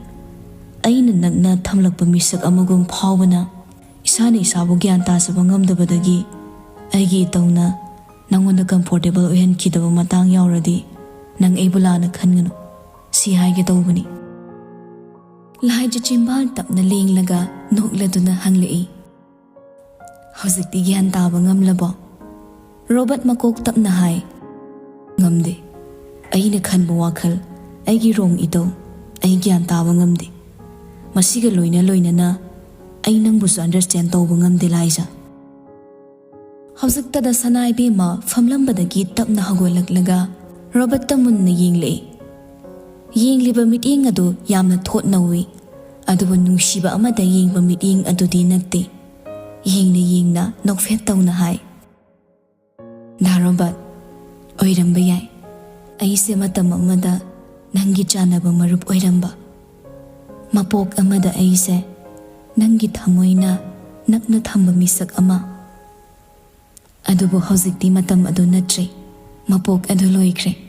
ꯑꯩꯅ ꯅꯛꯅ ꯊꯝꯂꯛꯄ ꯃꯤꯁꯛ ꯑꯃꯒꯨꯝ ꯐꯥꯎꯕꯅ ꯏꯁꯥꯅ ꯏꯁꯥꯕꯨ ꯒ꯭ꯌꯥꯟ ꯇꯥꯖꯕ ꯉꯝꯗꯕꯗꯒꯤ ꯑꯩꯒꯤ ꯏꯇꯧꯅ ꯅꯪꯉꯣꯟꯗ comfortable ꯑꯣꯏꯍꯟꯈꯤꯗꯕ ꯃꯇꯥꯡ ꯌꯥꯎꯔꯗꯤ ꯅꯪ ꯑꯩꯕꯨ ꯂꯥꯟꯅ ꯈꯟꯒꯅꯨ꯫ ꯁꯤ ꯍꯥꯏꯒꯦ ꯇꯧꯕꯅꯤ꯫" ꯂꯥꯏꯖ ꯆꯤꯝꯕꯥꯜ ꯇꯞꯅ ꯂꯦꯡꯂꯒ ꯅꯣꯛꯂꯗꯨꯅ ꯍꯪꯂꯛꯏ꯫ "ꯍꯧꯖꯤꯛꯇꯤ ꯒ꯭ꯌꯥꯟ ꯇꯥꯕ ꯉꯝꯂꯕꯣ?" ꯔꯣꯕꯔꯠ ꯃꯀꯣꯛ ꯇꯞꯅ ꯍꯥꯏ꯫ "ꯉꯝꯗꯦ꯫ ꯑꯩꯅ ꯈꯟꯕ ꯋꯥꯈꯜ, ꯑꯩꯒꯤ ꯔꯣꯡ ꯏꯇꯧ, ꯑꯩ ꯒ꯭ꯌꯥꯟ ꯇꯥꯕ ꯉꯝꯗꯦ꯫ ꯃꯁꯤꯒ ꯂꯣꯏꯅ ꯂꯣꯏꯅꯅ ꯑꯩ ꯅꯪꯕꯨꯁꯨ ꯑꯟꯗꯔꯁꯇꯦꯟ ꯇꯧꯕ ꯉꯝꯗꯦ, ꯂꯥꯏꯖ꯫" ꯍꯧꯖꯤꯛꯇꯗ ꯁꯅꯥ ꯏꯕꯦꯝꯃ ꯐꯝꯂꯝꯕꯗꯒꯤ ꯇꯞꯅ ꯍꯧꯒꯠꯂꯛꯂꯒ ꯔꯣꯕꯔꯠꯇ ꯃꯨꯟꯅ ꯌꯦꯡꯂꯛꯏ꯫ ꯌꯦꯡꯂꯤꯕ ꯃꯤꯠꯌꯦꯡ ꯑꯗꯨ ꯌꯥꯝꯅ ꯊꯣꯠ ꯅꯧꯏ, ꯑꯗꯨꯕꯨ ꯅꯨꯡꯁꯤꯕ ꯑꯃꯗ ꯌꯦꯡꯕ ꯃꯤꯠꯌꯦꯡ ꯑꯗꯨꯗꯤ ꯅꯠꯇꯦ꯫ ꯌꯦꯡꯅ ꯌꯦꯡꯅ ꯅꯣꯛꯐꯦꯠ ꯇꯧꯅ ꯍꯥꯏ, "ꯗꯥ ꯔꯣꯕꯔꯠ, ꯑꯣꯏꯔꯝꯕ ꯌꯥꯏ, ꯑꯩꯁꯦ ꯃꯇꯝ ꯑꯃꯗ ꯅꯪꯒꯤ ꯆꯥꯟꯅꯕ ꯃꯔꯨꯞ ꯑꯣꯏꯔꯝꯕ꯫ ꯃꯄꯣꯛ ꯑꯃꯗ ꯑꯩꯁꯦ ꯅꯪꯒꯤ ꯊꯃꯣꯏꯅ ꯅꯛꯅ ꯊꯝꯕ ꯃꯤꯁꯛ ꯑꯃ꯫ ꯑꯗꯨꯕꯨ ꯍꯧꯖꯤꯛꯇꯤ ꯃꯇꯝ ꯑꯗꯨ ꯅꯠꯇ꯭ꯔꯦ, ꯃꯄꯣꯛ ꯑꯗꯨ ꯂꯣꯏꯈ꯭ꯔꯦ꯫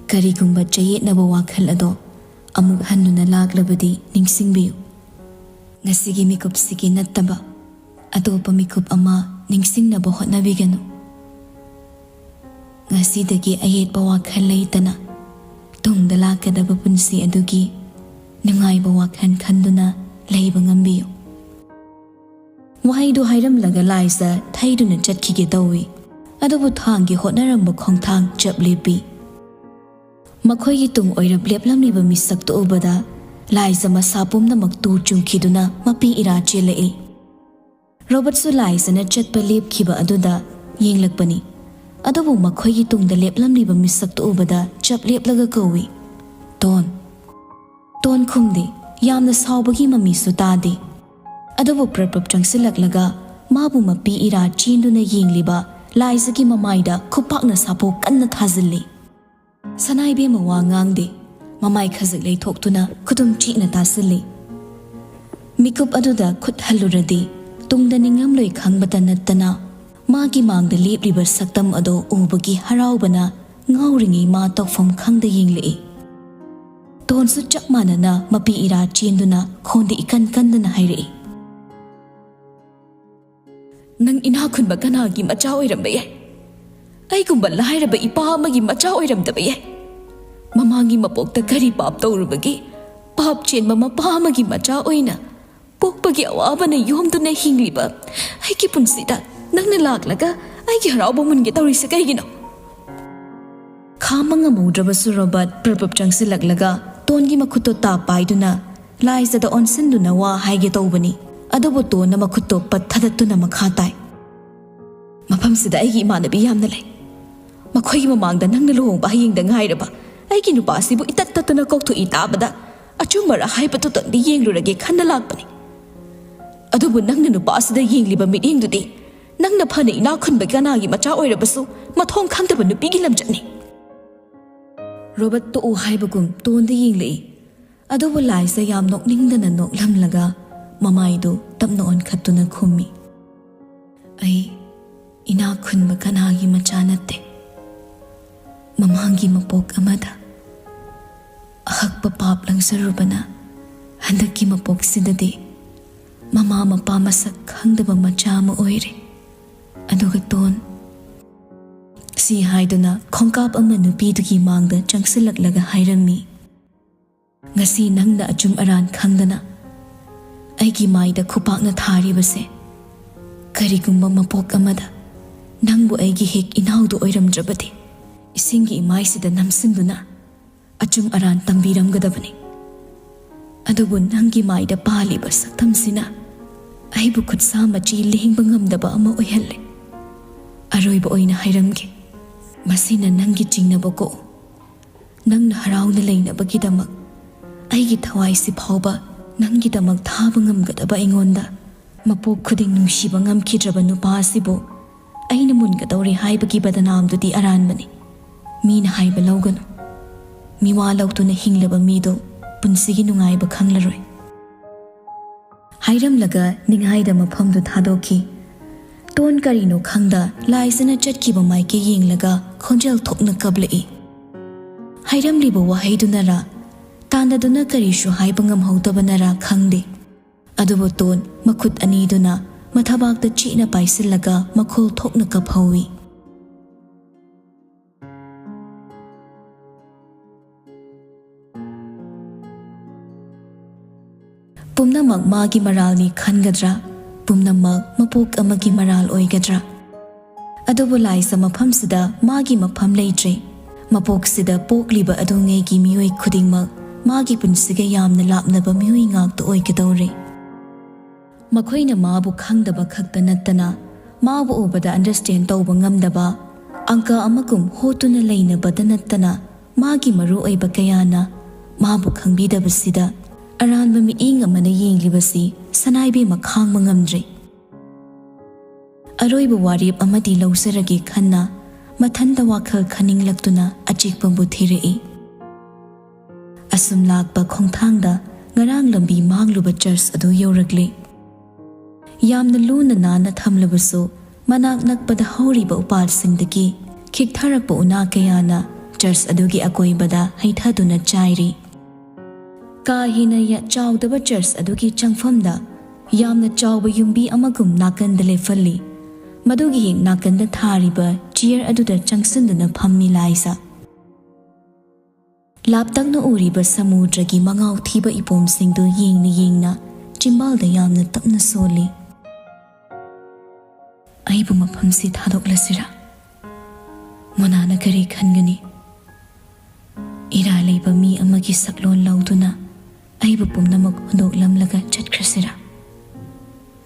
ꯀꯔꯤꯒꯨꯝꯕ ꯆꯌꯦꯠꯅꯕ ꯋꯥꯈꯜ ꯑꯗꯣ ꯑꯃꯨꯛ ꯍꯟꯗꯨꯅ ꯂꯥꯛꯂꯕꯗꯤ ꯅꯤꯡꯁꯤꯡꯕꯤꯌꯨ꯫ ꯉꯁꯤꯒꯤ ꯃꯤꯀꯨꯞꯁꯤꯒꯤ ꯅꯠꯇꯕ ꯑꯇꯣꯞꯄ ꯃꯤꯀꯨꯞ ꯑꯃ ꯅꯤꯡꯁꯤꯡꯅꯕ ꯍꯣꯠꯅꯕꯤꯒꯅꯨ꯫ ꯉꯁꯤꯗꯒꯤ ꯑꯌꯦꯠꯄ ꯋꯥꯈꯜ ꯂꯩꯇꯅ ꯇꯨꯡꯗ ꯂꯥꯛꯀꯗꯕ ꯄꯨꯟꯁꯤ ꯑꯗꯨꯒꯤ ꯅꯨꯡꯉꯥꯏꯕ ꯋꯥꯈꯜ ꯈꯟꯗꯨꯅ ꯂꯩꯕ ꯉꯝꯕꯤꯌꯨ꯫" ꯋꯥꯍꯩꯗꯨ ꯍꯥꯏꯔꯝꯂꯒ ꯂꯥꯏꯖ ꯊꯩꯗꯨꯅ ꯆꯠꯈꯤꯒꯦ ꯇꯧꯏ꯫ ꯑꯗꯨꯕꯨ ꯊꯥꯡꯒꯤ ꯍꯣꯠꯅꯔꯝꯕ ꯈꯣꯡꯊꯥꯡ ꯆꯞ ꯂꯦꯞꯄꯤ꯫ ꯃꯈꯣꯏꯒꯤ ꯇꯨꯡ ꯑꯣꯏꯔꯞ ꯂꯦꯞꯂꯝꯂꯤꯕ ꯃꯤꯁꯛꯇꯨ ꯎꯕꯗ ꯂꯥꯏꯖ ꯃꯁꯥ ꯄꯨꯝꯅꯃꯛ ꯇꯨ ꯆꯨꯡꯈꯤꯗꯨꯅ ꯃꯄꯤ ꯏꯔꯥ ꯆꯦꯜꯂꯛꯏ꯫ ꯔꯣꯕꯔꯠꯁꯨ ꯂꯥꯏꯖꯅ ꯆꯠꯄ ꯂꯦꯞꯈꯤꯕ ꯑꯗꯨꯗ ꯌꯦꯡꯂꯛꯄꯅꯤ꯫ ꯑꯗꯨꯕꯨ ꯃꯈꯣꯏꯒꯤ ꯇꯨꯡꯗ ꯂꯦꯞꯂꯝꯂꯤꯕ ꯃꯤꯁꯛꯇꯨ ꯎꯕꯗ ꯆꯞ ꯂꯦꯞꯂꯒ ꯀꯧꯏ, "ꯇꯣꯟ!" ꯇꯣꯟ ꯈꯨꯝꯗꯦ, ꯌꯥꯝꯅ ꯁꯥꯎꯕꯒꯤ ꯃꯃꯤꯁꯨ ꯇꯥꯗꯦ꯫ ꯑꯗꯨꯕꯨ ꯄ꯭ꯔꯞ ꯄ꯭ꯔꯞ ꯆꯪꯁꯤꯜꯂꯛꯂꯒ ꯃꯥꯕꯨ ꯃꯄꯤ ꯏꯔꯥ ꯆꯦꯟꯗꯨꯅ ꯌꯦꯡꯂꯤꯕ ꯂꯥꯏꯖꯒꯤ ꯃꯃꯥꯏꯗ ꯈꯨꯄꯥꯛꯅ ꯁꯥꯄꯣ ꯀꯟꯅ ꯊꯥꯖꯤꯜꯂꯤ꯫ ꯁꯅꯥ ꯏꯕꯦꯝꯃ ꯋꯥ ꯉꯥꯡꯗꯦ, ꯃꯃꯥꯏ ꯈꯖꯤꯛ ꯂꯩꯊꯣꯛꯇꯨꯅ ꯈꯨꯗꯨꯝ ꯆꯤꯛꯅ ꯇꯥꯁꯤꯜꯂꯤ꯫ ꯃꯤꯀꯨꯞ ꯑꯗꯨꯗ ꯈꯨꯠ ꯍꯜꯂꯨꯔꯗꯤ ꯇꯨꯡꯗ ꯅꯤꯡꯉꯝꯂꯣꯏ ꯈꯪꯕꯇ ꯅꯠꯇꯅ ꯃꯥꯒꯤ ꯃꯥꯡꯗ ꯂꯦꯞꯂꯤꯕ ꯁꯛꯇꯝ ꯑꯗꯣ ꯎꯕꯒꯤ ꯍꯔꯥꯎꯕꯅ ꯉꯥꯎꯔꯤꯉꯩ ꯃꯥ ꯇꯧꯐꯝ ꯈꯪꯗ ꯌꯦꯡꯂꯛꯏ꯫ ꯇꯣꯟꯁꯨ ꯆꯞ ꯃꯥꯟꯅꯅ ꯃꯄꯤ ꯏꯔꯥ ꯆꯦꯟꯗꯨꯅ ꯈꯣꯟꯗꯤ ꯏꯀꯟ ꯀꯟꯗꯅ ꯍꯥꯏꯔꯛꯏ, "ꯅꯪ ꯏꯅꯥꯛ ꯈꯨꯟꯕ ꯀꯅꯥꯒꯤ ꯃꯆꯥ ꯑꯣꯏꯔꯝꯕ ꯌꯥꯏ? ꯑꯩꯒꯨꯝꯕ ꯂꯥꯏꯔꯕ ꯏꯄꯥ ꯑꯃꯒꯤ ꯃꯆꯥ ꯑꯣꯏꯔꯝꯗꯕ ꯌꯥꯏ꯫ ꯃꯃꯥꯡꯒꯤ ꯃꯄꯣꯛꯇ ꯀꯔꯤ ꯄꯥꯞ ꯇꯧꯔꯨꯕꯒꯤ ꯄꯥꯞ ꯆꯦꯟꯕ ꯃꯄꯥ ꯑꯃꯒꯤ ꯃꯆꯥ ꯑꯣꯏꯅ ꯄꯣꯛꯄꯒꯤ ꯑꯋꯥꯕꯅ ꯌꯣꯝꯗꯨꯅ ꯍꯤꯡꯂꯤꯕ ꯑꯩꯒꯤ ꯄꯨꯟꯁꯤꯗ ꯅꯪꯅ ꯂꯥꯛꯂꯒ ꯑꯩꯒꯤ ꯍꯔꯥꯎꯕ ꯃꯨꯟꯒꯦ ꯇꯧꯔꯤꯁꯦ ꯀꯩꯒꯤꯅꯣ? ꯈꯥꯝꯕ ꯉꯝꯍꯧꯗ꯭ꯔꯕꯁꯨ ꯔꯣꯕꯥꯔꯠ ꯄ꯭ꯔꯞ ꯄ꯭ꯔꯞ ꯆꯪꯁꯤꯜꯂꯛꯂꯒ ꯇꯣꯟꯒꯤ ꯃꯈꯨꯠꯇꯣ ꯇꯥꯞ ꯄꯥꯏꯗꯨꯅ ꯂꯥꯏꯖꯗ ꯑꯣꯟꯁꯤꯟꯗꯨꯅ ꯋꯥ ꯍꯥꯏꯒꯦ ꯇꯧꯕꯅꯤ꯫ ꯑꯗꯨꯕꯨ ꯇꯣꯟꯅ ꯃꯈꯨꯠꯇꯣ ꯄꯠ ꯊꯥꯗꯠꯇꯨꯅ ꯃꯈꯥ ꯇꯥꯏ꯫ "ꯃꯐꯝꯁꯤꯗ ꯑꯩꯒꯤ ꯏꯃꯥꯟꯅꯕꯤ ꯌꯥꯝꯅ ꯂꯩ꯫ ꯃꯈꯣꯏꯒꯤ ꯃꯃꯥꯡꯗ ꯅꯪꯅ ꯂꯨꯍꯣꯡꯕ ꯍꯌꯦꯡꯗ ꯉꯥꯏꯔꯕ ꯑꯩꯒꯤ ꯅꯨꯄꯥꯁꯤꯕꯨ ꯏꯇꯠ ꯇꯠꯇꯅ ꯀꯧꯊꯣꯛꯏ ꯇꯥꯕꯗ ꯑꯆꯨꯝꯕꯔ ꯍꯥꯏꯕꯗꯨꯇꯪꯗꯤ ꯌꯦꯡꯂꯨꯔꯒꯦ ꯈꯟꯅ ꯂꯥꯛꯄꯅꯤ꯫ ꯑꯗꯨꯕꯨ ꯅꯪꯅ ꯅꯨꯄꯥꯁꯤꯗ ꯌꯦꯡꯂꯤꯕ ꯃꯤꯠꯌꯦꯡꯗꯨꯗꯤ ꯅꯪꯅ ꯐꯅ ꯏꯅꯥꯛ ꯈꯨꯟꯕ ꯀꯅꯥꯒꯤ ꯃꯆꯥ ꯑꯣꯏꯔꯕꯁꯨ ꯃꯊꯣꯡ ꯈꯪꯗꯕ ꯅꯨꯄꯤꯒꯤ ꯂꯝꯆꯠꯅꯤ꯫" ꯔꯣꯕꯥꯔꯠ ꯇꯣꯛꯎ ꯍꯥꯏꯕꯒꯨꯝ ꯇꯣꯟꯗ ꯌꯦꯡꯂꯛꯏ꯫ ꯑꯗꯨꯕꯨ ꯂꯥꯏꯖ ꯌꯥꯝ ꯅꯣꯛꯅꯤꯡꯗꯅ ꯅꯣꯛꯂꯝꯂꯒ ꯃꯃꯥꯏꯗꯨ ꯇꯞꯅ ꯑꯣꯟꯈꯠꯇꯨꯅ ꯈꯨꯝꯃꯤ, "ꯑꯩ ꯏꯅꯥꯛ ꯈꯨꯟꯕ ꯀꯅꯥꯒꯤ ꯃꯆꯥ ꯅꯠꯇꯦ꯫ ꯃꯃꯥꯡꯒꯤ ꯃꯄꯣꯛ ꯑꯃꯗ ꯑꯍꯛꯄ ꯄꯥꯞ ꯂꯪꯖꯔꯨꯕꯅ ꯍꯟꯗꯛꯀꯤ ꯃꯄꯣꯛꯁꯤꯗꯗꯤ ꯃꯃꯥ ꯃꯄꯥ ꯃꯁꯛ ꯈꯪꯗꯕ ꯃꯆꯥ ꯑꯃ ꯑꯣꯏꯔꯦ꯫ ꯑꯗꯨꯒ ꯇꯣꯟ," ꯁꯤ ꯍꯥꯏꯗꯨꯅ ꯈꯣꯡꯀꯥꯞ ꯑꯃ ꯅꯨꯄꯤꯗꯨꯒꯤ ꯃꯥꯡꯗ ꯆꯪꯁꯤꯜꯂꯛꯂꯒ ꯍꯥꯏꯔꯝꯃꯤ, "ꯉꯁꯤ ꯅꯪꯅ ꯑꯆꯨꯝ ꯑꯔꯥꯟ ꯈꯪꯗꯅ ꯑꯩꯒꯤ ꯃꯥꯏꯗ ꯈꯨꯄꯥꯛꯅ ꯊꯥꯔꯤꯕꯁꯦ ꯀꯔꯤꯒꯨꯝꯕ ꯃꯄꯣꯛ ꯑꯃꯗ ꯅꯪꯕꯨ ꯑꯩꯒꯤ ꯍꯦꯛ ꯏꯅꯥꯎꯗꯨ ꯑꯣꯏꯔꯝꯗ꯭ꯔꯕꯗꯤ ꯏꯁꯤꯡꯒꯤ ꯏꯃꯥꯏꯁꯤꯗ ꯅꯝꯁꯤꯟꯗꯨꯅ ꯑꯆꯨꯝ ꯑꯔꯥꯟ ꯇꯝꯕꯤꯔꯝꯒꯗꯕꯅꯤ꯫ ꯑꯗꯨꯕꯨ ꯅꯪꯒꯤ ꯃꯥꯏꯗ ꯄꯥꯜꯂꯤꯕ ꯁꯛꯇꯝꯁꯤꯅ ꯑꯩꯕꯨ ꯈꯨꯠꯁꯥ ꯃꯆꯤ ꯂꯦꯡꯕ ꯉꯝꯗꯕ ꯑꯃ ꯑꯣꯏꯍꯜꯂꯦ꯫ ꯑꯔꯣꯏꯕ ꯑꯣꯏꯅ ꯍꯥꯏꯔꯝꯒꯦ, ꯃꯁꯤꯅ ꯅꯪꯒꯤ ꯆꯤꯡꯅꯕ ꯀꯣꯛꯎ꯫ ꯅꯪꯅ ꯍꯔꯥꯎꯅ ꯂꯩꯅꯕꯒꯤꯗꯃꯛ ꯑꯩꯒꯤ ꯊꯋꯥꯏꯁꯤ ꯐꯥꯎꯕ ꯅꯪꯒꯤꯗꯃꯛ ꯊꯥꯕ ꯉꯝꯒꯗꯕ ꯑꯩꯉꯣꯟꯗ ꯃꯄꯣꯛ ꯈꯨꯗꯤꯡ ꯅꯨꯡꯁꯤꯕ ꯉꯝꯈꯤꯗ꯭ꯔꯕ ꯅꯨꯄꯥ ꯑꯁꯤꯕꯨ ꯑꯩꯅ ꯃꯨꯟꯒꯗꯧꯔꯦ ꯍꯥꯏꯕꯒꯤ ꯕꯗꯅꯥꯝꯗꯨꯗꯤ ꯑꯔꯥꯟꯕꯅꯤ꯫ ꯃꯤꯅ ꯍꯥꯏꯕ ꯂꯧꯒꯅꯨ꯫ ꯃꯤꯋꯥ ꯂꯧꯗꯨꯅ ꯍꯤꯡꯂꯕ ꯃꯤꯗꯨ ꯄꯨꯟꯁꯤꯒꯤ ꯅꯨꯡꯉꯥꯏꯕ ꯈꯪꯂꯔꯣꯏ꯫" ꯍꯥꯏꯔꯝꯂꯒ ꯅꯤꯡꯍꯥꯏꯗ ꯃꯐꯝꯗꯨ ꯊꯥꯗꯣꯛꯈꯤ꯫ ꯇꯣꯟ ꯀꯔꯤꯅꯣ ꯈꯪꯗ ꯂꯥꯏꯖꯅ ꯆꯠꯈꯤꯕ ꯃꯥꯏꯀꯩ ꯌꯦꯡꯂꯒ ꯈꯣꯟꯖꯦꯜ ꯊꯣꯛꯅ ꯀꯞꯂꯛꯏ꯫ ꯍꯥꯏꯔꯝꯂꯤꯕ ꯋꯥꯍꯩꯗꯨꯅꯔꯥ, ꯇꯥꯟꯅꯗꯨꯅ ꯀꯔꯤꯁꯨ ꯍꯥꯏꯕ ꯉꯝꯍꯧꯗꯕꯅꯔꯥ ꯈꯪꯗꯦ꯫ ꯑꯗꯨꯕꯨ ꯇꯣꯟ ꯃꯈꯨꯠ ꯑꯅꯤꯗꯨꯅ ꯃꯊꯕꯥꯛꯇ ꯆꯦꯠꯅ ꯄꯥꯏꯁꯤꯜꯂꯒ ꯃꯈꯣꯜ ꯊꯣꯛꯅ ꯀꯞꯍꯧꯏ꯫ ꯄꯨꯝꯅꯃꯛ ꯃꯥꯒꯤ ꯃꯔꯥꯜꯅꯤ ꯈꯟꯒꯗ꯭ꯔꯥ? ꯄꯨꯝꯅꯃꯛ ꯃꯄꯣꯛ ꯑꯃꯒꯤ ꯃꯔꯥꯜ ꯑꯣꯏꯒꯗ꯭ꯔꯥ? ꯑꯗꯨꯕꯨ ꯂꯥꯏꯖ ꯃꯐꯝꯁꯤꯗ ꯃꯥꯒꯤ ꯃꯐꯝ ꯂꯩꯇ꯭ꯔꯦ꯫ ꯃꯄꯣꯛꯁꯤꯗ ꯄꯣꯛꯂꯤꯕ ꯑꯗꯨꯉꯩꯒꯤ ꯃꯤꯑꯣꯏ ꯈꯨꯗꯤꯡꯃꯛ ꯃꯥꯒꯤ ꯄꯨꯟꯁꯤꯒ ꯌꯥꯝꯅ ꯂꯥꯞꯅꯕ ꯃꯤꯑꯣꯏ ꯉꯥꯛꯇ ꯑꯣꯏꯒꯗꯧꯔꯦ꯫ ꯃꯈꯣꯏꯅ ꯃꯥꯕꯨ ꯈꯪꯗꯕ ꯈꯛꯇ ꯅꯠꯇꯅ, ꯃꯥꯕꯨ ꯎꯕꯗ understand ꯇꯧꯕ ꯉꯝꯗꯕ, ꯑꯪꯀ ꯑꯃꯒꯨꯝ ꯍꯣꯠꯇꯨꯅ ꯂꯩꯅꯕꯗ ꯅꯠꯇꯅ, ꯃꯥꯒꯤ ꯃꯔꯨ ꯑꯣꯏꯕ ꯀꯌꯥꯅ ꯃꯥꯕꯨ ꯈꯪꯕꯤꯗꯕꯁꯤꯗ ꯑꯔꯥꯟꯕ ꯃꯤꯠꯌꯦꯡ ꯑꯃꯅ ꯌꯦꯡꯂꯤꯕꯁꯤ ꯁꯅꯥꯏꯕꯦꯝꯃ ꯈꯥꯡꯕ ꯉꯝꯗ꯭ꯔꯦ꯫ ꯑꯔꯣꯏꯕ ꯋꯥꯔꯦꯞ ꯑꯃꯗꯤ ꯂꯧꯖꯔꯒꯦ ꯈꯟꯅ ꯃꯊꯟꯇ ꯋꯥꯈꯜ ꯈꯟꯅꯤꯡꯂꯛꯇꯨꯅ ꯑꯆꯤꯛꯄꯕꯨ ꯊꯤꯔꯛꯏ꯫ ꯑꯁꯨꯝ ꯂꯥꯛꯄ ꯈꯣꯡꯊꯥꯡꯗ ꯉꯔꯥꯡ ꯂꯝꯕꯤ ꯃꯥꯡꯂꯨꯕ ꯆꯔꯆ ꯑꯗꯨ ꯌꯧꯔꯛꯂꯦ꯫ ꯌꯥꯝꯅ ꯂꯨꯅ ꯅꯥꯟꯅ ꯊꯝꯂꯕꯁꯨ, ꯃꯅꯥꯛ ꯅꯛꯄꯗ ꯍꯧꯔꯤꯕ ꯎꯄꯥꯜꯁꯤꯡꯗꯒꯤ ꯈꯤꯛꯊꯔꯛꯄ ꯎꯅꯥ ꯀꯌꯥꯅ ꯆꯔꯆ ꯑꯗꯨꯒꯤ ꯑꯀꯣꯏꯕꯗ ꯍꯩꯊꯗꯨꯅ ꯆꯥꯏꯔꯤ꯫ ꯀꯥ ꯍꯦꯟꯅ ꯌꯥ-, ꯆꯥꯎꯗꯕ ꯆꯔꯆ ꯑꯗꯨꯒꯤ ꯆꯪꯐꯝꯗ ꯌꯥꯝꯅ ꯆꯥꯎꯕ ꯌꯨꯝꯕꯤ ꯑꯃꯒꯨꯝ ꯅꯥꯀꯟꯗ ꯂꯦꯞꯍꯜꯂꯤ꯫ ꯃꯗꯨꯒꯤ ꯍꯦꯛ ꯅꯥꯀꯟꯗ ꯊꯥꯔꯤꯕ ꯆꯤꯌꯔ ꯑꯗꯨꯗ ꯆꯪꯁꯤꯟꯗꯨꯅ ꯐꯝꯃꯤ ꯂꯥꯏꯖ꯫ ꯂꯥꯞꯇꯛꯅ ꯎꯔꯤꯕ ꯁꯃꯨꯗ꯭ꯔꯒꯤ ꯃꯉꯥꯎ ꯊꯤꯕ ꯏꯄꯣꯝꯁꯤꯡꯗꯨ ꯌꯦꯡꯅ ꯌꯦꯡꯅ ꯆꯤꯝꯕꯥꯜꯗ ꯌꯥꯝꯅ ꯇꯞꯅ ꯁꯣꯜꯂꯤ꯫ "ꯑꯩꯕꯨ ꯃꯐꯝꯁꯤ ꯊꯥꯗꯣꯛꯂꯁꯤꯔꯥ? ꯃꯣꯅꯥꯅ ꯀꯔꯤ ꯈꯟꯒꯅꯤ? ꯏꯔꯥ ꯂꯩꯕ ꯃꯤ ꯑꯃꯒꯤ ꯁꯛꯂꯣꯟ ꯂꯧꯗꯨꯅ ꯑꯩꯕꯨ ꯄꯨꯝꯅꯃꯛ ꯍꯨꯟꯗꯣꯛꯂꯝꯂꯒ ꯆꯠꯈ꯭ꯔꯁꯤꯔꯥ?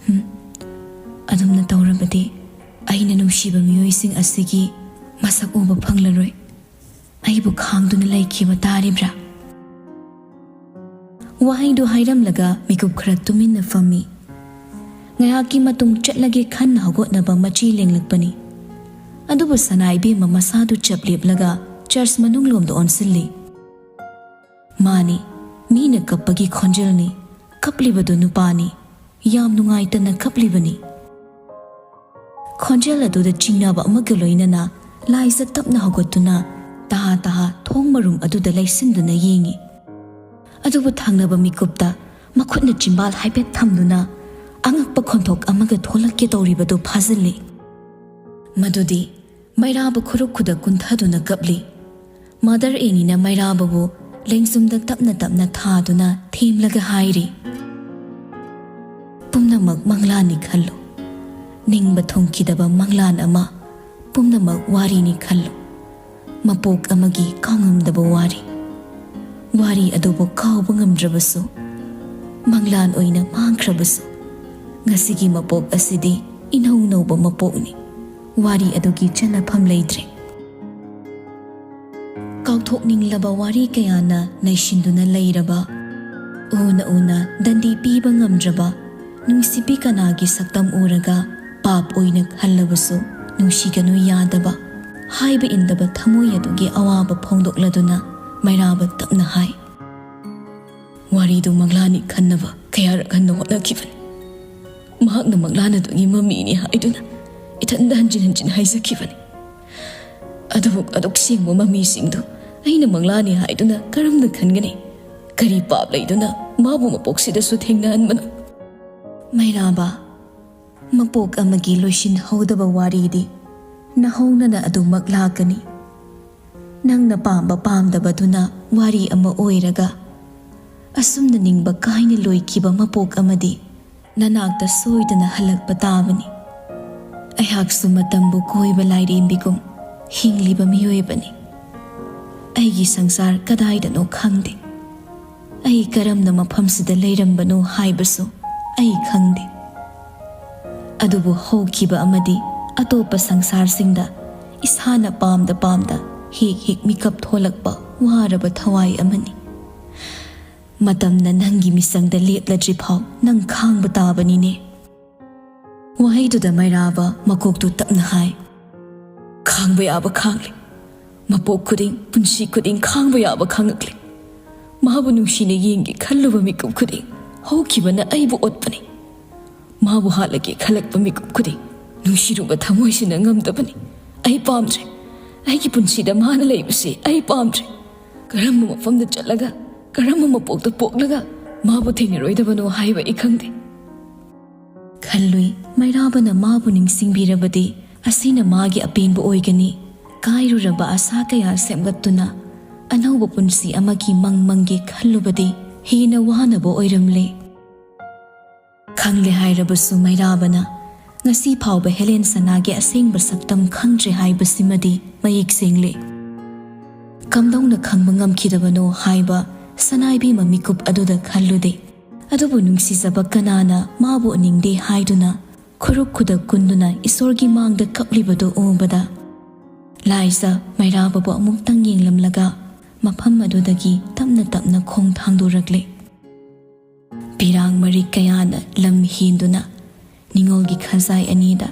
ꯍꯨꯝ, ꯑꯗꯨꯝꯅ ꯇꯧꯔꯕꯗꯤ ꯑꯩꯅ ꯅꯨꯡꯁꯤꯕ ꯃꯤꯑꯣꯏꯁꯤꯡ ꯑꯁꯤꯒꯤ ꯃꯁꯛ ꯎꯕ ꯐꯪꯂꯔꯣꯏ꯫ ꯑꯩꯕꯨ ꯈꯥꯡꯗꯨꯅ ꯂꯩꯈꯤꯕ ꯇꯥꯔꯤꯕ꯭ꯔꯥ?" ꯋꯥꯍꯩꯗꯨ ꯍꯥꯏꯔꯝꯂꯒ ꯃꯤꯀꯨꯞ ꯈꯔ ꯇꯨꯃꯤꯟꯅ ꯐꯝꯃꯤ꯫ ꯉꯥꯏꯍꯥꯛꯀꯤ ꯃꯇꯨꯡ ꯆꯠꯂꯒꯦ ꯈꯟꯅ ꯍꯧꯒꯠꯅꯕ ꯃꯆꯤ ꯂꯦꯡꯂꯛꯄꯅꯤ꯫ ꯑꯗꯨꯕꯨ ꯁꯅꯥ ꯏꯕꯦꯝꯃ ꯃꯁꯥꯗꯨ ꯆꯞ ꯂꯦꯞꯂꯒ ꯆꯔꯆ ꯃꯅꯨꯡꯂꯣꯝꯗ ꯑꯣꯟꯁꯤꯜꯂꯤ꯫ ꯃꯥꯅꯤ, ꯃꯤꯅ ꯀꯞꯄꯒꯤ ꯈꯣꯟꯖꯦꯜꯅꯤ꯫ ꯀꯞꯂꯤꯕꯗꯨ ꯅꯨꯄꯥꯅꯤ꯫ ꯌꯥꯝ ꯅꯨꯡꯉꯥꯏꯇꯅ ꯀꯞꯂꯤꯕꯅꯤ꯫ ꯈꯣꯟꯖꯦꯜ ꯑꯗꯨꯗ ꯆꯤꯡꯅꯕ ꯑꯃꯒ ꯂꯣꯏꯅꯅ ꯂꯥꯏꯖ ꯇꯞꯅ ꯍꯧꯒꯠꯇꯨꯅ ꯇꯍꯥ ꯇꯍꯥ ꯊꯣꯡ ꯃꯔꯨꯝ ꯑꯗꯨꯗ ꯂꯩꯁꯤꯟꯗꯨꯅ ꯌꯦꯡꯉꯤ꯫ ꯑꯗꯨꯕꯨ ꯊꯪꯅꯕ ꯃꯤꯀꯨꯞꯇ ꯃꯈꯨꯠꯅ ꯆꯤꯝꯕꯥꯜ ꯍꯥꯏꯐꯦꯠ ꯊꯝꯗꯨꯅ ꯑꯉꯛꯄ ꯈꯣꯟꯊꯣꯛ ꯑꯃꯒ ꯊꯣꯛꯂꯛꯀꯦ ꯇꯧꯔꯤꯕꯗꯨ ꯐꯥꯖꯤꯜꯂꯤ꯫ ꯃꯗꯨꯗꯤ ꯃꯩꯔꯥꯕ ꯈꯨꯔꯨ ꯈꯨꯗ ꯀꯨꯟꯊꯗꯨꯅ ꯀꯞꯂꯤ꯫ ꯃꯥꯗꯔ ꯑꯦꯅꯤꯅ ꯃꯩꯔꯥꯕꯕꯨ ꯂꯦꯡꯖꯨꯝꯗ ꯇꯞꯅ ꯇꯞꯅ ꯊꯥꯗꯨꯅ ꯊꯦꯝꯂꯒ ꯍꯥꯏꯔꯤ, ꯄꯨꯝꯅꯃꯛ ꯃꯪꯂꯥꯟꯅꯤ ꯈꯜꯂꯨ꯫ ꯅꯤꯡꯕ ꯊꯨꯡꯈꯤꯗꯕ ꯃꯪꯂꯥꯟ ꯑꯃ, ꯄꯨꯝꯅꯃꯛ ꯋꯥꯔꯤꯅꯤ ꯈꯜꯂꯨ꯫ ꯃꯄꯣꯛ ꯑꯃꯒꯤ ꯀꯥꯎꯉꯝꯗꯕ ꯋꯥꯔꯤ꯫ ꯋꯥꯔꯤ ꯑꯗꯨꯕꯨ ꯀꯥꯎꯕ ꯉꯝꯗ꯭ꯔꯕꯁꯨ, ꯃꯪꯂꯥꯟ ꯑꯣꯏꯅ ꯃꯥꯡꯈ꯭ꯔꯕꯁꯨ, ꯉꯁꯤꯒꯤ ꯃꯄꯣꯛ ꯑꯁꯤꯗꯤ ꯏꯅꯧ ꯅꯧꯕ ꯃꯄꯣꯛꯅꯤ꯫ ꯋꯥꯔꯤ ꯑꯗꯨꯒꯤ ꯆꯟꯅꯐꯝ ꯂꯩꯇ꯭ꯔꯦ꯫ ꯀꯥꯎꯊꯣꯛꯅꯤꯡꯂꯕ ꯋꯥꯔꯤ ꯀꯌꯥꯅ ꯅꯩꯁꯤꯟꯗꯨꯅ ꯂꯩꯔꯕ, ꯎꯅ ꯎꯅ ꯗꯟꯗꯤ ꯄꯤꯕ ꯉꯝꯗ꯭ꯔꯕ, ꯅꯨꯡꯁꯤꯕꯤ ꯀꯅꯥꯒꯤ ꯁꯛꯇꯝ ꯎꯔꯒ ꯄꯥꯞ ꯑꯣꯏꯅ ꯈꯜꯂꯕꯁꯨ ꯅꯨꯡꯁꯤꯒꯅꯨ ꯌꯥꯗꯕ, ꯍꯥꯏꯕ ꯏꯟꯗꯕ ꯊꯃꯣꯏ ꯑꯗꯨꯒꯤ ꯑꯋꯥꯕ ꯐꯣꯡꯗꯣꯛꯂꯗꯨꯅ ꯃꯩꯔꯥꯕ ꯇꯞꯅ ꯍꯥꯏ, "ꯋꯥꯔꯤꯗꯨ ꯃꯪꯂꯥꯅꯤ ꯈꯟꯅꯕ ꯀꯌꯥꯔꯛ ꯍꯟꯅ ꯍꯣꯠꯅꯈꯤꯕꯅꯤ꯫ ꯃꯍꯥꯛꯅ ꯃꯪꯂꯥꯟ ꯑꯗꯨꯒꯤ ꯃꯃꯤꯅꯤ ꯍꯥꯏꯗꯨꯅ ꯏꯊꯟꯗ ꯍꯟꯖꯤꯟ ꯍꯟꯖꯤꯟ ꯍꯥꯏꯖꯈꯤꯕꯅꯤ꯫ ꯑꯗꯨꯕꯨ ꯑꯗꯨꯛ ꯁꯦꯡꯕ ꯃꯃꯤꯁꯤꯡꯗꯨ ꯑꯩꯅ ꯃꯪꯂꯥꯅꯤ ꯍꯥꯏꯗꯨꯅ ꯀꯔꯝꯅ ꯈꯟꯒꯅꯤ? ꯀꯔꯤ ꯄꯥꯞ ꯂꯩꯗꯨꯅ ꯃꯥꯕꯨ ꯃꯄꯣꯛꯁꯤꯗꯁꯨ ꯊꯦꯡꯅꯍꯟꯕꯅꯣ?" ꯃꯩꯔꯥꯕ, ꯃꯄꯣꯛ ꯑꯃꯒꯤ ꯂꯣꯏꯁꯤꯟꯍꯧꯗꯕ ꯋꯥꯔꯤꯗꯤ ꯅꯍꯧꯅꯅ ꯑꯗꯨꯃꯛ ꯂꯥꯛꯀꯅꯤ꯫ ꯅꯪꯅ ꯄꯥꯝꯕ ꯄꯥꯝꯗꯕꯗꯨꯅ ꯋꯥꯔꯤ ꯑꯃ ꯑꯣꯏꯔꯒ, ꯑꯁꯨꯝꯅ ꯅꯤꯡꯕ ꯀꯥꯏꯅ ꯂꯣꯏꯈꯤꯕ ꯃꯄꯣꯛ ꯑꯃꯗꯤ ꯅꯅꯥꯛꯇ ꯁꯣꯏꯗꯅ ꯍꯜꯂꯛꯄ ꯇꯥꯕꯅꯤ꯫ ꯑꯩꯍꯥꯛꯁꯨ ꯃꯇꯝꯕꯨ ꯀꯣꯏꯕ ꯂꯥꯏꯔꯦꯝꯕꯤꯒꯨꯝ ꯍꯤꯡꯂꯤꯕ ꯃꯤꯑꯣꯏꯕꯅꯤ꯫ ꯑꯩꯒꯤ ꯁꯪꯁꯥꯔ ꯀꯗꯥꯏꯗꯅꯣ ꯈꯪꯗꯦ꯫ ꯑꯩ ꯀꯔꯝꯅ ꯃꯐꯝꯁꯤꯗ ꯂꯩꯔꯝꯕꯅꯣ ꯍꯥꯏꯕꯁꯨ ꯑꯩ ꯈꯪꯗꯦ꯫ ꯑꯗꯨꯕꯨ ꯍꯧꯈꯤꯕ ꯑꯃꯗꯤ ꯑꯇꯣꯞꯄ ꯁꯪꯁꯥꯔꯁꯤꯡꯗ ꯏꯁꯥꯅ ꯄꯥꯝꯗ ꯄꯥꯝꯗ ꯍꯦꯛ ꯍꯦꯛ ꯃꯤꯀꯞ ꯊꯣꯛꯂꯛꯄ ꯋꯥꯔꯕ ꯊꯋꯥꯏ ꯑꯃꯅꯤ꯫ ꯃꯇꯝꯅ ꯅꯪꯒꯤ ꯃꯤꯆꯪꯗ ꯂꯦꯞꯂꯗ꯭ꯔꯤ ꯐꯥꯎ ꯅꯪ ꯈꯥꯡꯕ ꯇꯥꯕꯅꯤꯅꯦ꯫ ꯋꯥꯍꯩꯗꯨꯗ ꯃꯩꯔꯥꯕ ꯃꯀꯣꯛꯇꯨ ꯇꯞꯅ ꯍꯥꯏ, "ꯈꯥꯡꯕ ꯌꯥꯕ ꯈꯥꯡꯂꯦ꯫ ꯃꯄꯣꯛ ꯈꯨꯗꯤꯡ, ꯄꯨꯟꯁꯤ ꯈꯨꯗꯤꯡ ꯈꯥꯡꯕ ꯌꯥꯕ ꯈꯥꯡꯉꯛꯂꯦ꯫ ꯃꯥꯕꯨ ꯅꯨꯡꯁꯤꯅ ꯌꯦꯡꯒꯦ ꯈꯜꯂꯨꯕ ꯃꯤꯀꯨꯞ ꯈꯨꯗꯤꯡ ꯍꯧꯈꯤꯕꯅ ꯑꯩꯕꯨ ꯑꯣꯠꯄꯅꯤ꯫ ꯃꯥꯕꯨ ꯍꯥꯠꯂꯒꯦ ꯈꯜꯂꯛꯄ ꯃꯤꯀꯨꯞ ꯈꯨꯗꯤꯡ ꯅꯨꯡꯁꯤꯔꯨꯕ ꯊꯃꯣꯏꯁꯤꯅ ꯉꯝꯗꯕꯅꯤ꯫ ꯑꯩ ꯄꯥꯝꯗ꯭ꯔꯦ꯫ ꯑꯩꯒꯤ ꯄꯨꯟꯁꯤꯗ ꯃꯥꯅ ꯂꯩꯕꯁꯤ ꯑꯩ ꯄꯥꯝꯗ꯭ꯔꯦ꯫ ꯀꯔꯝꯕ ꯃꯐꯝꯗ ꯆꯠꯂꯒ, ꯀꯔꯝꯕ ꯃꯄꯣꯛꯇ ꯄꯣꯛꯂꯒ ꯃꯥꯕꯨ ꯊꯦꯡꯅꯔꯣꯏꯗꯕꯅꯣ ꯍꯥꯏꯕ ꯑꯩ ꯈꯪꯗꯦ"꯫ ꯈꯜꯂꯨꯏ, ꯃꯩꯔꯥꯕꯅ ꯃꯥꯕꯨ ꯅꯤꯡꯁꯤꯡꯕꯤꯔꯕꯗꯤ ꯑꯁꯤꯅ ꯃꯥꯒꯤ ꯑꯄꯦꯟꯕ ꯑꯣꯏꯒꯅꯤ꯫ ꯀꯥꯏꯔꯨꯔꯕ ꯑꯁꯥ ꯀꯌꯥ ꯁꯦꯝꯒꯠꯇꯨꯅ ꯑꯅꯧꯕ ꯄꯨꯟꯁꯤ ꯑꯃꯒꯤ ꯃꯪ ꯃꯪꯒꯦ ꯈꯜꯂꯨꯕꯗꯤ ꯍꯦꯟꯅ ꯋꯥꯅꯕ ꯑꯣꯏꯔꯝꯂꯦ꯫ ꯈꯪꯂꯦ ꯍꯥꯏꯔꯕꯁꯨ ꯃꯩꯔꯥꯕꯅ ꯉꯁꯤ ꯐꯥꯎꯕ ꯍꯦꯂꯦꯟ ꯁꯅꯥꯒꯤ ꯑꯁꯦꯡꯕ ꯁꯛꯇꯝ ꯈꯪꯗ꯭ꯔꯦ ꯍꯥꯏꯕꯁꯤꯃꯗꯤ ꯃꯌꯦꯛ ꯁꯦꯡꯂꯦ꯫ ꯀꯝꯗꯧꯅ ꯈꯪꯕ ꯉꯝꯈꯤꯗꯕꯅꯣ ꯍꯥꯏꯕ ꯁꯅꯥꯏꯕꯤ ꯃꯃꯤꯀꯨꯞ ꯑꯗꯨꯗ ꯈꯜꯂꯨꯗꯦ꯫ ꯑꯗꯨꯕꯨ ꯅꯨꯡꯁꯤꯖꯕ ꯀꯅꯥꯅ ꯃꯥꯕꯨ ꯎꯅꯤꯡꯗꯦ ꯍꯥꯏꯗꯨꯅ ꯈꯨꯔꯨꯛ ꯈꯨꯗꯛ ꯀꯨꯟꯗꯨꯅ ꯏꯁꯣꯔꯒꯤ ꯃꯥꯡꯗ ꯀꯞꯂꯤꯕꯗꯨ ꯎꯕꯗ ꯂꯥꯏꯖ ꯃꯩꯔꯥꯕꯕꯨ ꯑꯃꯨꯛꯇꯪ ꯌꯦꯡꯂꯝꯂꯒ ꯃꯐꯝ ꯑꯗꯨꯗꯒꯤ ꯇꯞꯅ ꯇꯞꯅ ꯈꯣꯡ ꯊꯥꯡꯗꯣꯔꯛꯂꯦ꯫ ꯄꯤꯔꯥꯡ ꯃꯔꯤꯛ ꯀꯌꯥꯅ ꯂꯝ ꯍꯦꯟꯗꯨꯅ ꯅꯤꯉꯣꯜꯒꯤ ꯈꯖꯥꯏ ꯑꯅꯤꯗ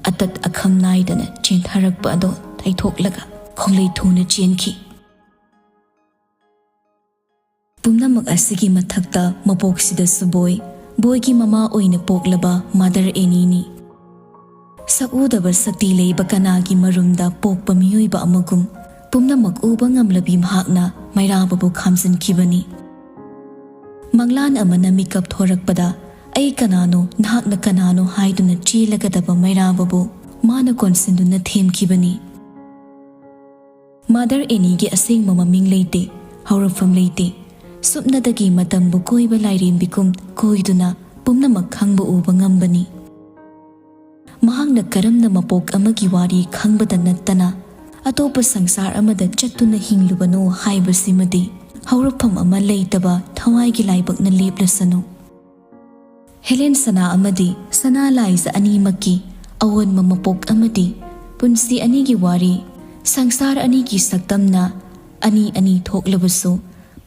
ꯑꯇꯠ ꯑꯈꯝ ꯅꯥꯏꯗꯅ ꯆꯦꯟꯊꯔꯛꯄ ꯑꯗꯣ ꯊꯩꯊꯣꯛꯂꯒ ꯈꯣꯡꯂꯩ ꯊꯨꯅ ꯆꯦꯟꯈꯤ꯫ ꯄꯨꯝꯅꯃꯛ ꯑꯁꯤꯒꯤ ꯃꯊꯛꯇ ꯃꯄꯣꯛꯁꯤꯗꯁꯨ ꯕꯣꯏ, ꯕꯣꯏꯒꯤ ꯃꯃꯥ ꯑꯣꯏꯅ ꯄꯣꯛꯂꯕ ꯃꯥꯗꯔ ꯑꯦꯅꯤꯅꯤ꯫ ꯁꯛꯎꯗꯕ ꯁꯛꯇꯤ ꯂꯩꯕ ꯀꯅꯥꯒꯤ ꯃꯔꯨꯝꯗ ꯄꯣꯛꯄ ꯃꯤꯑꯣꯏꯕ ꯑꯃꯒꯨꯝ ꯄꯨꯝꯅꯃꯛ ꯎꯕ ꯉꯝꯂꯕꯤ ꯃꯍꯥꯛꯅ ꯃꯩꯔꯥꯕꯕꯨ ꯈꯥꯝꯖꯤꯟꯈꯤꯕꯅꯤ꯫ ꯃꯪꯂꯥꯟ ꯑꯃꯅ ꯃꯤꯀꯞ ꯊꯣꯔꯛꯄꯗ "ꯑꯩ ꯀꯅꯥꯅꯣ, ꯅꯍꯥꯛꯅ ꯀꯅꯥꯅꯣ?" ꯍꯥꯏꯗꯨꯅ ꯆꯦꯜꯂꯒꯗꯕ ꯃꯩꯔꯥꯕꯕꯨ ꯃꯥꯅ ꯀꯣꯟꯁꯤꯟꯗꯨꯅ ꯊꯦꯝꯈꯤꯕꯅꯤ꯫ ꯃꯥꯗꯔ ꯑꯦꯅꯤꯒꯤ ꯑꯁꯦꯡꯕ ꯃꯃꯤꯡ ꯂꯩꯇꯦ, ꯍꯧꯔꯛꯐꯝ ꯂꯩꯇꯦ꯫ ꯁꯨꯞꯅꯗꯒꯤ ꯃꯇꯝꯕꯨ ꯀꯣꯏꯕ ꯂꯥꯏꯔꯦꯝꯕꯤꯒꯨꯝ ꯀꯣꯏꯗꯨꯅ ꯄꯨꯝꯅꯃꯛ ꯈꯪꯕ ꯎꯕ ꯉꯝꯕꯅꯤ꯫ ꯃꯍꯥꯛꯅ ꯀꯔꯝꯅ ꯃꯄꯣꯛ ꯑꯃꯒꯤ ꯋꯥꯔꯤ ꯈꯪꯕꯗ ꯅꯠꯇꯅ ꯑꯇꯣꯞꯄ ꯁꯪꯁꯥꯔ ꯑꯃꯗ ꯆꯠꯇꯨꯅ ꯍꯤꯡꯂꯨꯕꯅꯣ ꯍꯥꯏꯕꯁꯤꯃꯗꯤ ꯍꯧꯔꯛꯐꯝ ꯑꯃ ꯂꯩꯇꯕ ꯊꯋꯥꯏꯒꯤ ꯂꯥꯏꯕꯛꯅ ꯂꯦꯞꯂꯁꯅꯨ꯫ ꯍꯦꯂꯦꯟ ꯁꯅꯥ ꯑꯃꯗꯤ ꯁꯅꯥ ꯂꯥꯏꯖ ꯑꯅꯤꯃꯛꯀꯤ ꯑꯑꯣꯟꯕ ꯃꯄꯣꯛ ꯑꯃꯗꯤ ꯄꯨꯟꯁꯤ ꯑꯅꯤꯒꯤ ꯋꯥꯔꯤ, ꯁꯪꯁꯥꯔ ꯑꯅꯤꯒꯤ ꯁꯛꯇꯝꯅ ꯑꯅꯤ ꯑꯅꯤ ꯊꯣꯛꯂꯕꯁꯨ,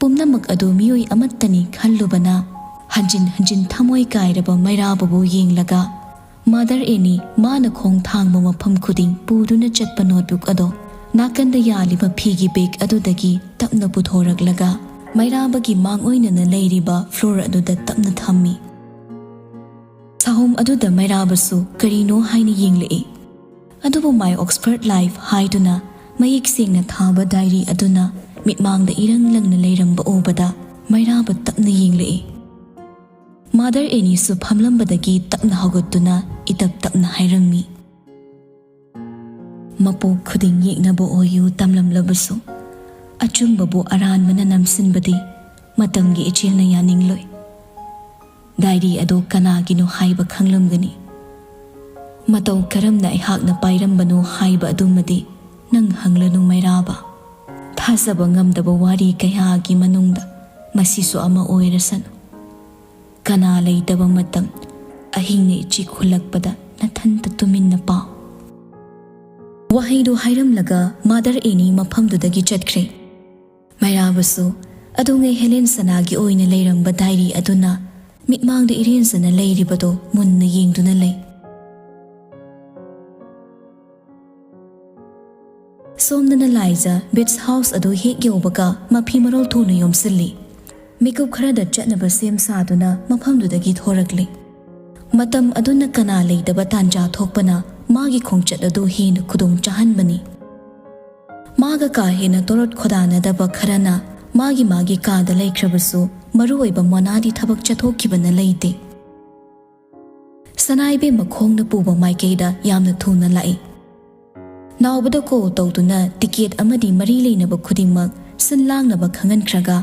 ꯄꯨꯝꯅꯃꯛ ꯑꯗꯨ ꯃꯤꯑꯣꯏ ꯑꯃꯠꯇꯅꯤ ꯈꯜꯂꯨꯕꯅ ꯍꯟꯖꯤꯟ ꯍꯟꯖꯤꯟ ꯊꯃꯣꯏ ꯀꯥꯏꯔꯕ ꯃꯩꯔꯥꯕꯕꯨ ꯌꯦꯡꯂꯒ ꯃꯥꯗꯔ ꯑꯦꯅꯤ ꯃꯥꯅ ꯈꯣꯡ ꯊꯥꯡꯕ ꯃꯐꯝ ꯈꯨꯗꯤꯡ ꯄꯨꯗꯨꯅ ꯆꯠꯄ ꯅꯣꯠꯕꯨꯛ ꯑꯗꯣ ꯅꯥꯀꯟꯗ ꯌꯥꯜꯂꯤꯕ ꯐꯤꯒꯤ ꯕꯦꯒ ꯑꯗꯨꯗꯒꯤ ꯇꯞꯅ ꯄꯨꯊꯣꯔꯛꯂꯒ ꯃꯩꯔꯥꯕꯒꯤ ꯃꯥꯡ ꯑꯣꯏꯅꯅ ꯂꯩꯔꯤꯕ ꯐ꯭ꯂꯣꯔ ꯑꯗꯨꯗ ꯇꯞꯅ ꯊꯝꯃꯤ꯫ ꯁꯥꯍꯣꯝ ꯑꯗꯨꯗ ꯃꯩꯔꯥꯕꯁꯨ ꯀꯔꯤꯅꯣ ꯍꯥꯏꯅ ꯌꯦꯡꯂꯛꯏ꯫ ꯑꯗꯨꯕꯨ "My Oxford Life" ꯍꯥꯏꯗꯨꯅ ꯃꯌꯦꯛ ꯁꯦꯡꯅ ꯊꯥꯕ ꯗꯥꯏꯔꯤ ꯑꯗꯨꯅ ꯃꯤꯠꯃꯥꯡꯗ ꯏꯔꯪ ꯂꯪꯅ ꯂꯩꯔꯝꯕ ꯎꯕꯗ ꯃꯩꯔꯥꯕ ꯇꯞꯅ ꯌꯦꯡꯂꯛꯏ꯫ ꯃꯥꯗꯔ ꯑꯦꯅꯤꯁꯨ ꯐꯝꯂꯝꯕꯗꯒꯤ ꯇꯞꯅ ꯍꯧꯒꯠꯇꯨꯅ ꯏꯇꯞ ꯇꯞꯅ ꯍꯥꯏꯔꯝꯃꯤ, "ꯃꯄꯣꯛ ꯈꯨꯗꯤꯡ ꯌꯦꯛꯅꯕ ꯑꯣꯏꯌꯨ" ꯇꯝꯂꯝꯂꯕꯁꯨ, ꯑꯆꯨꯝꯕꯕꯨ ꯑꯔꯥꯟꯕꯅ ꯅꯝꯁꯤꯟꯕꯗꯤ ꯃꯇꯝꯒꯤ ꯏꯆꯦꯜꯅ ꯌꯥꯅꯤꯡꯂꯣꯏ꯫ ꯗꯥꯏꯔꯤ ꯑꯗꯨ ꯀꯅꯥꯒꯤꯅꯣ ꯍꯥꯏꯕ ꯈꯪꯂꯝꯒꯅꯤ꯫ ꯃꯇꯧ ꯀꯔꯝꯅ ꯑꯩꯍꯥꯛꯅ ꯄꯥꯏꯔꯝꯕꯅꯣ ꯍꯥꯏꯕ ꯑꯗꯨꯃꯗꯤ ꯅꯪ ꯍꯪꯂꯅꯨ, ꯃꯩꯔꯥꯕ꯫ ꯊꯥꯖꯕ ꯉꯝꯗꯕ ꯋꯥꯔꯤ ꯀꯌꯥꯒꯤ ꯃꯅꯨꯡꯗ ꯃꯁꯤꯁꯨ ꯑꯃ ꯑꯣꯏꯔꯁꯅꯨ꯫ ꯀꯅꯥ ꯂꯩꯇꯕ ꯃꯇꯝ, ꯑꯍꯤꯡꯅ ꯏꯆꯤꯛ ꯍꯨꯜꯂꯛꯄꯗ ꯅꯊꯟꯇ ꯇꯨꯃꯤꯟꯅ ꯄꯥꯎ꯫ ꯋꯥꯍꯩꯗꯨ ꯍꯥꯏꯔꯝꯂꯒ ꯃꯥꯗꯔ ꯑꯦꯅꯤ ꯃꯐꯝꯗꯨꯗꯒꯤ ꯆꯠꯈ꯭ꯔꯦ꯫ ꯃꯩꯔꯥꯕꯁꯨ ꯑꯗꯨꯉꯩ ꯍꯦꯂꯦꯟ ꯁꯅꯥꯒꯤ ꯑꯣꯏꯅ ꯂꯩꯔꯝꯕ ꯗꯥꯏꯔꯤ ꯑꯗꯨꯅ ꯃꯤꯠꯃꯥꯡꯗ ꯏꯔꯦꯟꯖꯅ ꯂꯩꯔꯤꯕꯗꯣ ꯃꯨꯟꯅ ꯌꯦꯡꯗꯨꯅ ꯂꯩ꯫ ꯁꯣꯝꯗꯅ ꯂꯥꯏꯖ ꯕꯤꯠꯁ ꯍꯥꯎꯁ ꯑꯗꯨ ꯍꯦꯛ ꯌꯧꯕꯒ ꯃꯐꯤ ꯃꯔꯣꯜ ꯊꯨꯅ ꯌꯣꯝꯁꯤꯜꯂꯤ꯫ ꯃꯤꯀꯨꯞ ꯈꯔꯗ ꯆꯠꯅꯕ ꯁꯦꯝ ꯁꯥꯗꯨꯅ ꯃꯐꯝꯗꯨꯗꯒꯤ ꯊꯣꯔꯛꯂꯤ꯫ ꯃꯇꯝ ꯑꯗꯨꯅ ꯀꯅꯥ ꯂꯩꯇꯕ ꯇꯥꯟꯖꯥ ꯊꯣꯛꯄꯅ ꯃꯥꯒꯤ ꯈꯣꯡꯆꯠ ꯑꯗꯨ ꯍꯦꯟꯅ ꯈꯨꯗꯣꯡ ꯆꯥꯍꯟꯕꯅꯤ꯫ ꯃꯥꯒ ꯀꯥ ꯍꯦꯟꯅ ꯇꯣꯔꯣꯠ ꯈꯣꯗꯥꯅꯗꯕ ꯈꯔꯅ ꯃꯥꯒꯤ ꯃꯥꯒꯤ ꯀꯥꯗ ꯂꯩꯈ꯭ꯔꯕꯁꯨ, ꯃꯔꯨꯑꯣꯏꯕ ꯃꯣꯅꯥꯗꯤ ꯊꯕꯛ ꯆꯠꯊꯣꯛꯈꯤꯕꯅ ꯂꯩꯇꯦ꯫ ꯁꯅꯥꯏꯕꯦꯝꯃ ꯈꯣꯡꯅ ꯄꯨꯕ ꯃꯥꯏꯀꯩꯗ ꯌꯥꯝꯅ ꯊꯨꯅ ꯂꯥꯛꯏ꯫ ꯅꯥꯎꯕꯗ ꯀꯣꯜ ꯇꯧꯗꯨꯅ ꯇꯤꯀꯦꯠ ꯑꯃꯗꯤ ꯃꯔꯤ ꯂꯩꯅꯕ ꯈꯨꯗꯤꯡꯃꯛ ꯁꯤꯟ ꯂꯥꯡꯅꯕ ꯈꯪꯍꯟꯈ꯭ꯔꯒ,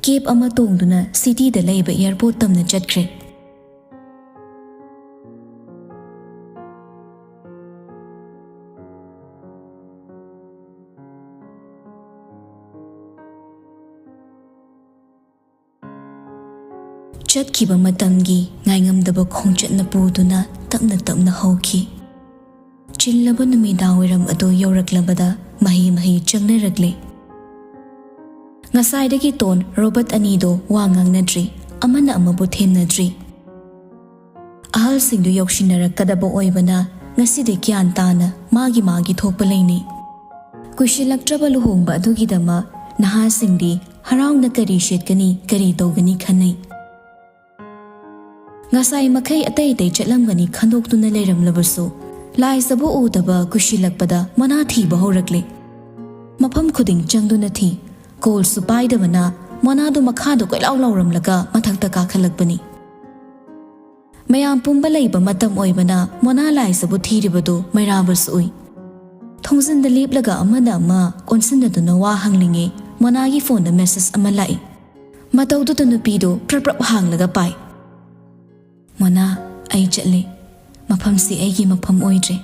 ꯀꯦꯕ ꯑꯃ ꯇꯣꯡꯗꯨꯅ ꯁꯤꯇꯤꯗ ꯂꯩꯕ ꯑꯦꯌꯔꯄꯣꯔꯠ ꯇꯝꯅ ꯆꯠꯈ꯭ꯔꯦ꯫ ꯆꯠꯈꯤꯕ ꯃꯇꯝꯒꯤ ꯉꯥꯏꯉꯝꯗꯕ ꯈꯣꯡꯆꯠꯅ ꯄꯨꯗꯨꯅ ꯇꯞꯅ ꯇꯞꯅ ꯍꯧꯈꯤ꯫ ꯆꯤꯜꯂꯕ ꯅꯨꯃꯤꯗꯥꯡꯋꯥꯏꯔꯝ ꯑꯗꯨ ꯌꯧꯔꯛꯂꯕꯗ ꯃꯍꯩ ꯃꯍꯩ ꯆꯪꯅꯔꯛꯂꯦ꯫ ꯉꯁꯥꯏꯗꯒꯤ ꯇꯣꯟ ꯔꯣꯕꯣꯠ ꯑꯅꯤꯗꯣ ꯋꯥ ꯉꯥꯡꯅꯗ꯭ꯔꯤ, ꯑꯃꯅ ꯑꯃꯕꯨ ꯊꯦꯝꯅꯗ꯭ꯔꯤ꯫ ꯑꯍꯜꯁꯤꯡꯗꯨ ꯌꯧꯁꯤꯟꯅꯔꯛꯀꯗꯕ ꯑꯣꯏꯕꯅ ꯉꯁꯤꯗꯤ ꯒ꯭ꯌꯥꯟ ꯇꯥꯅ ꯃꯥꯒꯤ ꯃꯥꯒꯤ ꯊꯣꯛꯄ ꯂꯩꯅꯩ꯫ ꯀꯨꯏꯁꯤꯜꯂꯛꯇ꯭ꯔꯕ ꯂꯨꯍꯣꯡꯕ ꯑꯗꯨꯒꯤꯗꯃꯛ ꯅꯍꯥꯁꯤꯡꯗꯤ ꯍꯔꯥꯎꯅ ꯀꯔꯤ ꯁꯦꯠꯀꯅꯤ, ꯀꯔꯤ ꯇꯧꯒꯅꯤ ꯈꯟꯅꯩ꯫ ꯉꯁꯥꯏ ꯃꯈꯩ ꯑꯇꯩ ꯑꯇꯩ ꯆꯠꯂꯝꯒꯅꯤ ꯈꯟꯗꯣꯛꯇꯨꯅ ꯂꯩꯔꯝꯂꯕꯁꯨ, ꯂꯥꯏꯖꯕꯨ ꯎꯗꯕ ꯀꯨꯏꯁꯤꯜꯂꯛꯄꯗ ꯃꯣꯅꯥ ꯊꯤꯕ ꯍꯧꯔꯛꯂꯦ꯫ ꯃꯐꯝ ꯈꯨꯗꯤꯡ ꯆꯪꯗꯨꯅ ꯊꯤ꯫ ꯀꯣꯜꯁꯨ ꯄꯥꯏꯗꯕꯅ ꯃꯣꯅꯥꯗꯨ ꯃꯈꯥꯗ ꯀꯣꯏꯂꯥꯎ ꯂꯥꯎꯔꯝꯂꯒ ꯃꯊꯛꯇ ꯀꯥꯈꯠꯂꯛꯄꯅꯤ꯫ ꯃꯌꯥꯝ ꯄꯨꯝꯕ ꯂꯩꯕ ꯃꯇꯝ ꯑꯣꯏꯕꯅ ꯃꯣꯅꯥ ꯂꯥꯏꯖꯕꯨ ꯊꯤꯔꯤꯕꯗꯨ ꯃꯩꯔꯥꯕꯁꯨ ꯎꯏ꯫ ꯊꯣꯡꯖꯤꯟꯗ ꯂꯦꯞꯂꯒ ꯑꯃꯅ ꯑꯃ ꯑꯣꯟꯁꯤꯟꯅꯗꯨꯅ ꯋꯥ ꯍꯪꯂꯤꯉꯩ ꯃꯣꯅꯥꯒꯤ ꯐꯣꯟꯗ ꯃꯦꯁꯦꯖ ꯑꯃ ꯂꯥꯛꯏ꯫ ꯃꯇꯧꯗꯨꯗ ꯅꯨꯄꯤꯗꯨ ꯄ꯭ꯔꯞ ꯄ꯭ꯔꯞ ꯍꯥꯡꯂꯒ ꯄꯥꯏ꯫ "ꯃꯣꯅꯥ, ꯑꯩ ꯆꯠꯂꯦ꯫ ꯃꯐꯝꯁꯤ ꯑꯩꯒꯤ ꯃꯐꯝ ꯑꯣꯏꯗ꯭ꯔꯦ꯫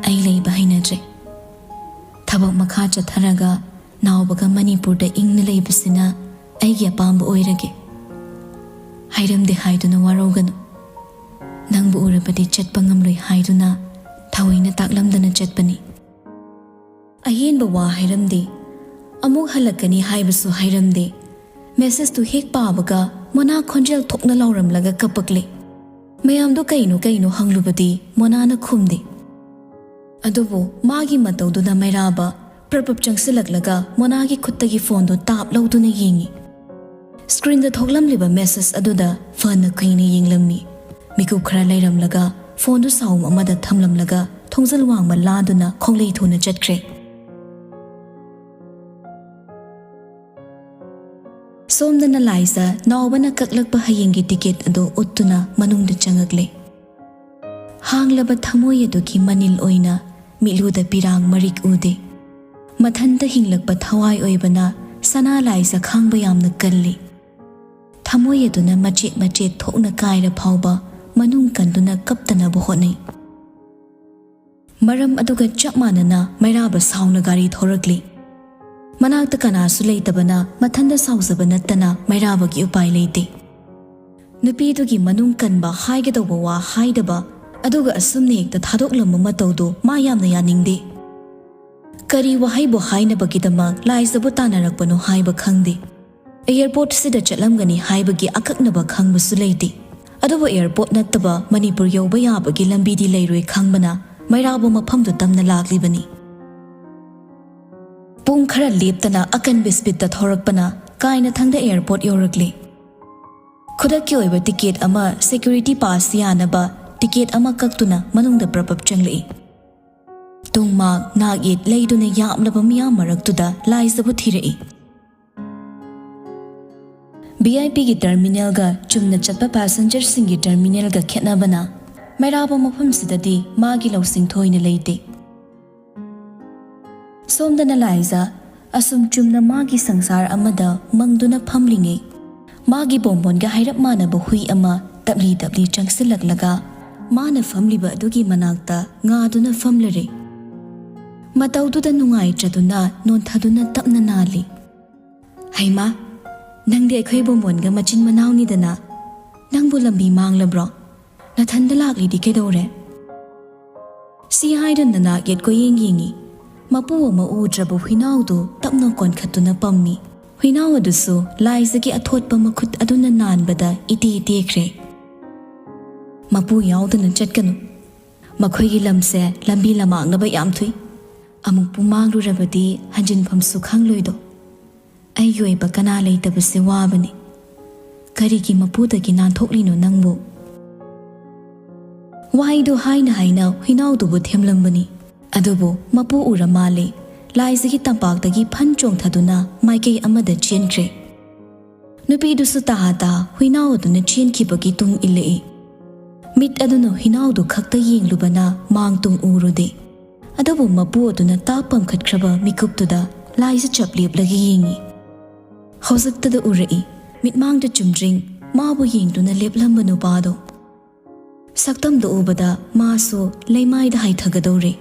ꯑꯩ ꯂꯩꯕ ꯍꯩꯅꯗ꯭ꯔꯦ꯫ ꯊꯕꯛ ꯃꯈꯥ ꯆꯠꯊꯔꯒ ꯅꯥꯎꯕꯒ ꯃꯅꯤꯄꯨꯔꯗ ꯏꯪꯅ ꯂꯩꯕꯁꯤꯅ ꯑꯩꯒꯤ ꯑꯄꯥꯝꯕ ꯑꯣꯏꯔꯒꯦ꯫ ꯍꯥꯏꯔꯝꯗꯦ ꯍꯥꯏꯗꯨꯅ ꯋꯥꯔꯧꯒꯅꯨ꯫ ꯅꯪꯕꯨ ꯎꯔꯕꯗꯤ ꯆꯠꯄ ꯉꯝꯂꯣꯏ ꯍꯥꯏꯗꯨꯅ ꯊꯑꯣꯏꯅ ꯇꯥꯛꯂꯝꯗꯅ ꯆꯠꯄꯅꯤ꯫ ꯑꯍꯦꯟꯕ ꯋꯥ ꯍꯥꯏꯔꯝꯗꯦ꯫ ꯑꯃꯨꯛ ꯍꯜꯂꯛꯀꯅꯤ ꯍꯥꯏꯕꯁꯨ ꯍꯥꯏꯔꯝꯗꯦ꯫ ꯃꯦꯁꯦꯖꯇꯨ ꯍꯦꯛ ꯄꯥꯕꯒ ꯃꯣꯅꯥ ꯈꯣꯟꯖꯦꯜ ꯊꯣꯛꯅ ꯂꯥꯎꯔꯝꯂꯒ ꯀꯞꯄꯛꯂꯦ꯫ ꯃꯌꯥꯝꯗꯣ ꯀꯩꯅꯣ ꯀꯩꯅꯣ ꯍꯪꯂꯨꯕꯗꯤ ꯃꯣꯅꯥꯅ ꯈꯨꯝꯗꯦ꯫ ꯑꯗꯨꯕꯨ ꯃꯥꯒꯤ ꯃꯇꯧꯗꯨꯅ ꯃꯩꯔꯥꯕ ꯄ꯭ꯔꯞ ꯄ꯭ꯔꯞ ꯆꯪꯁꯤꯜꯂꯛꯂꯒ ꯃꯣꯅꯥꯒꯤ ꯈꯨꯠꯇꯒꯤ ꯐꯣꯟꯗꯨ ꯇꯥꯞ ꯂꯧꯗꯨꯅ ꯌꯦꯡꯉꯤ꯫ ꯁ꯭ꯀ꯭ꯔꯤꯟꯗ ꯊꯣꯛꯂꯝꯂꯤꯕ ꯃꯦꯁꯦꯖ ꯑꯗꯨꯗ ꯐꯅ ꯀꯨꯏꯅ ꯌꯦꯡꯂꯝꯃꯤ꯫ ꯃꯤꯀꯨꯞ ꯈꯔ ꯂꯩꯔꯝꯂꯒ ꯐꯣꯟꯗꯨ ꯁꯥꯎꯝ ꯑꯃꯗ ꯊꯝꯂꯝꯂꯒ ꯊꯣꯡꯖꯤꯜ ꯋꯥꯡꯃ ꯂꯥꯗꯨꯅ ꯈꯣꯡꯂꯩ ꯊꯨꯅ ꯆꯠꯈ꯭ꯔꯦ꯫ ꯁꯣꯝꯗꯅ ꯂꯥꯏꯖ ꯅꯥꯎꯕꯅ ꯀꯛꯂꯛꯄ ꯍꯌꯦꯡꯒꯤ ꯇꯤꯀꯦꯠ ꯑꯗꯨ ꯎꯠꯇꯨꯅ ꯃꯅꯨꯡꯗ ꯆꯪꯉꯛꯂꯦ꯫ ꯍꯥꯡꯂꯕ ꯊꯃꯣꯏ ꯑꯗꯨꯒꯤ ꯃꯅꯤꯜ ꯑꯣꯏꯅ ꯃꯤꯠꯂꯨꯗ ꯄꯤꯔꯥꯡ ꯃꯔꯤꯛ ꯎꯗꯦ꯫ ꯃꯊꯟꯇ ꯍꯤꯡꯂꯛꯄ ꯊꯋꯥꯏ ꯑꯣꯏꯕꯅ ꯁꯅꯥ ꯂꯥꯏꯖ ꯈꯥꯡꯕ ꯌꯥꯝꯅ ꯀꯜꯂꯤ꯫ ꯊꯃꯣꯏ ꯑꯗꯨꯅ ꯃꯆꯦꯠ ꯃꯆꯦꯠ ꯊꯣꯛꯅ ꯀꯥꯏꯔ ꯐꯥꯎꯕ ꯃꯅꯨꯡ ꯀꯟꯗꯨꯅ ꯀꯞꯇꯅꯕ ꯍꯣꯠꯅꯩ꯫ ꯃꯔꯝ ꯑꯗꯨꯒ ꯆꯞ ꯃꯥꯟꯅꯅ ꯃꯩꯔꯥꯕ ꯁꯥꯎꯅ ꯒꯥꯔꯤ ꯊꯧꯔꯛꯂꯤ꯫ ꯃꯅꯥꯛꯇ ꯀꯅꯥꯁꯨ ꯂꯩꯇꯕꯅ ꯃꯊꯟꯇ ꯁꯥꯎꯖꯕ ꯅꯠꯇꯅ ꯃꯩꯔꯥꯕꯒꯤ ꯎꯄꯥꯏ ꯂꯩꯇꯦ꯫ ꯅꯨꯄꯤꯗꯨꯒꯤ ꯃꯅꯨꯡ ꯀꯟꯕ, ꯍꯥꯏꯒꯗꯧꯕ ꯋꯥ ꯍꯥꯏꯗꯕ, ꯑꯗꯨꯒ ꯑꯁꯨꯝꯅ ꯍꯦꯛꯇ ꯊꯥꯗꯣꯛꯂꯝꯕ ꯃꯇꯧꯗꯨ ꯃꯥ ꯌꯥꯝꯅ ꯌꯥꯅꯤꯡꯗꯦ꯫ ꯀꯔꯤ ꯋꯥꯍꯩꯕꯨ ꯍꯥꯏꯅꯕꯒꯤꯗꯃꯛ ꯂꯥꯏꯖꯕꯨ ꯇꯥꯟꯅꯔꯛꯄꯅꯣ ꯍꯥꯏꯕ ꯈꯪꯗꯦ꯫ ꯑꯦꯌꯔꯄꯣꯔꯠꯁꯤꯗ ꯆꯠꯂꯝꯒꯅꯤ ꯍꯥꯏꯕꯒꯤ ꯑꯀꯛꯅꯕ ꯈꯪꯕꯁꯨ ꯂꯩꯇꯦ꯫ ꯑꯗꯨꯕꯨ ꯑꯦꯌꯔꯄꯣꯔꯠ ꯅꯠꯇꯕ ꯃꯅꯤꯄꯨꯔ ꯌꯧꯕ ꯌꯥꯕꯒꯤ ꯂꯝꯕꯤꯗꯤ ꯂꯩꯔꯣꯏ ꯈꯪꯕꯅ ꯃꯩꯔꯥꯕ ꯃꯐꯝꯗꯨ ꯇꯝꯅ ꯂꯥꯛꯂꯤꯕꯅꯤ꯫ ꯄꯨꯡ ꯈꯔ ꯂꯦꯞꯇꯅ ꯑꯀꯟꯕ ꯁ꯭ꯄꯤꯗꯇ ꯊꯧꯔꯛꯄꯅ ꯀꯥꯏꯅꯊꯪꯗ ꯑꯦꯌꯔꯄꯣꯔꯠ ꯌꯧꯔꯛꯂꯦ꯫ ꯈꯨꯗꯛꯀꯤ ꯑꯣꯏꯕ ꯇꯤꯀꯦꯠ ꯑꯃ, ꯁꯦꯀ꯭ꯌꯨꯔꯤꯇꯤ ꯄꯥꯁ ꯌꯥꯅꯕ ꯇꯤꯀꯦꯠ ꯑꯃ ꯀꯛꯇꯨꯅ ꯃꯅꯨꯡꯗ ꯄ꯭ꯔꯞ ꯄ꯭ꯔꯞ ꯆꯪꯂꯛꯏ꯫ ꯇꯨꯡꯃꯥꯛ ꯅꯥꯛ ꯌꯦꯠ ꯂꯩꯗꯨꯅ ꯌꯥꯝꯂꯕ ꯃꯤꯌꯥꯝ ꯃꯔꯛꯇꯨꯗ ꯂꯥꯏꯖꯕꯨ ꯊꯤꯔꯛꯏ꯫ ꯚꯤ ꯑꯥꯏ ꯄꯤꯒꯤ ꯇꯔꯃꯤꯅꯦꯜꯒ ꯆꯨꯝꯅ ꯆꯠꯄ ꯄꯦꯁꯦꯟꯖꯔꯁꯤꯡꯒꯤ ꯇꯔꯃꯤꯅꯦꯜꯒ ꯈꯦꯠꯅꯕꯅ ꯃꯩꯔꯥꯕ ꯃꯐꯝꯁꯤꯗꯗꯤ ꯃꯥꯒꯤ ꯂꯧꯁꯤꯡ ꯊꯣꯏꯅ ꯂꯩꯇꯦ꯫ ꯁꯣꯝꯗꯅ ꯂꯥꯏꯖ ꯑꯁꯨꯝ ꯆꯨꯝꯅ ꯃꯥꯒꯤ ꯁꯪꯁꯥꯔ ꯑꯃꯗ ꯃꯪꯗꯨꯅ ꯐꯝꯂꯤꯉꯩ, ꯃꯥꯒꯤ ꯕꯣꯝꯕꯣꯟꯒ ꯍꯥꯏꯔꯞ ꯃꯥꯟꯅꯕ ꯍꯨꯏ ꯑꯃ ꯇꯞꯂꯤ ꯇꯞꯂꯤ ꯆꯪꯁꯤꯜꯂꯛꯂꯒ ꯃꯥꯅ ꯐꯝꯂꯤꯕ ꯑꯗꯨꯒꯤ ꯃꯅꯥꯛꯇ ꯉꯥꯗꯨꯅ ꯐꯝꯂꯔꯦ꯫ ꯃꯇꯧꯗꯨꯗ ꯅꯨꯡꯉꯥꯏꯇ꯭ꯔꯗꯨꯅ ꯅꯣꯟꯊꯗꯨꯅ ꯇꯞꯅ ꯅꯥꯜꯂꯤ꯫ "ꯍꯩꯃꯥ, ꯅꯪꯗꯤ ꯑꯩꯈꯣꯏ ꯕꯣꯝꯕꯣꯟꯒ ꯃꯆꯤꯟ ꯃꯅꯥꯎꯅꯤꯗꯅ꯫ ꯅꯪꯕꯨ ꯂꯝꯕꯤ ꯃꯥꯡꯂꯕ꯭ꯔꯣ? ꯅꯊꯟꯗ ꯂꯥꯛꯂꯤꯗꯤ ꯀꯩꯗꯧꯔꯦ?" ꯁꯤ ꯍꯥꯏꯗꯨꯅ ꯅꯥꯛ ꯌꯦꯠ ꯀꯣꯏꯌꯦꯡ ꯌꯦꯡꯉꯤ꯫ ꯃꯄꯨ ꯑꯃ ꯎꯗ꯭ꯔꯕ ꯍꯨꯏꯅꯥꯎꯗꯨ ꯇꯞꯅ ꯀꯣꯟꯈꯠꯇꯨꯅ ꯄꯝꯃꯤ꯫ ꯍꯨꯏꯅꯥꯎ ꯑꯗꯨꯁꯨ ꯂꯥꯏꯖꯒꯤ ꯑꯊꯣꯠꯄ ꯃꯈꯨꯠ ꯑꯗꯨꯅ ꯅꯥꯟꯕꯗ ꯏꯇꯦ ꯇꯦꯈ꯭ꯔꯦ꯫ "ꯃꯄꯨ ꯌꯥꯎꯗꯅ ꯆꯠꯀꯅꯨ꯫ ꯃꯈꯣꯏꯒꯤ ꯂꯝꯁꯦ ꯂꯝꯕꯤ ꯂꯃꯥꯡꯅꯕ ꯌꯥꯝ ꯊꯨꯏ꯫ ꯑꯃꯨꯛꯄꯨ ꯃꯥꯡꯂꯨꯔꯕꯗꯤ ꯍꯟꯖꯤꯟꯐꯝꯁꯨ ꯈꯪꯂꯣꯏꯗꯣ꯫ ꯑꯩꯒꯤ ꯑꯣꯏꯕ ꯀꯅꯥ ꯂꯩꯇꯕꯁꯦ ꯋꯥꯕꯅꯤ꯫ ꯀꯔꯤꯒꯤ ꯃꯄꯨꯗꯒꯤ ꯅꯥꯟꯊꯣꯛꯂꯤꯅꯣ ꯅꯪꯕꯨ?" ꯋꯥꯍꯩꯗꯨ ꯍꯥꯏꯅ ꯍꯥꯏꯅ ꯍꯨꯏꯅꯥꯎꯗꯨꯕꯨ ꯊꯦꯝꯂꯝꯕꯅꯤ꯫ ꯑꯗꯨꯕꯨ ꯃꯄꯨ ꯎꯔ ꯃꯥꯜꯂꯦ꯫ ꯂꯥꯏꯖꯒꯤ ꯇꯝꯄꯥꯛꯇꯒꯤ ꯐꯟ ꯆꯣꯡꯊꯗꯨꯅ ꯃꯥꯏꯀꯩ ꯑꯃꯗ ꯆꯦꯟꯈ꯭ꯔꯦ꯫ ꯅꯨꯄꯤꯗꯨꯁꯨ ꯇꯍꯥ ꯇꯍꯥ ꯍꯨꯏꯅꯥꯎ ꯑꯗꯨꯅ ꯆꯦꯟꯈꯤꯕꯒꯤ ꯇꯨꯡ ꯏꯜꯂꯛꯏ꯫ ꯃꯤꯠ ꯑꯗꯨꯅ ꯍꯨꯏꯅꯥꯎꯗꯨ ꯈꯛꯇ ꯌꯦꯡꯂꯨꯕꯅ ꯃꯥꯡ ꯇꯨꯡ ꯎꯔꯨꯗꯦ꯫ ꯑꯗꯨꯕꯨ ꯃꯄꯨ ꯑꯗꯨꯅ ꯇꯥꯞ ꯄꯝꯈꯠꯈ꯭ꯔꯕ ꯃꯤꯀꯨꯞꯇꯨꯗ ꯂꯥꯏꯖ ꯆꯞ ꯂꯦꯞꯂꯒ ꯌꯦꯡꯉꯤ꯫ ꯍꯧꯖꯤꯛꯇꯗ ꯎꯔꯛꯏ, ꯃꯤꯠꯃꯥꯡꯗ ꯆꯨꯝꯗ꯭ꯔꯤꯡ ꯃꯥꯕꯨ ꯌꯦꯡꯗꯨꯅ ꯂꯦꯞꯂꯝꯕ ꯅꯨꯄꯥꯗꯣ꯫ ꯁꯛꯇꯝꯗꯨ ꯎꯕꯗ ꯃꯥꯁꯨ ꯂꯩꯃꯥꯏꯗ ꯍꯥꯏꯊꯒꯗꯧꯔꯦ꯫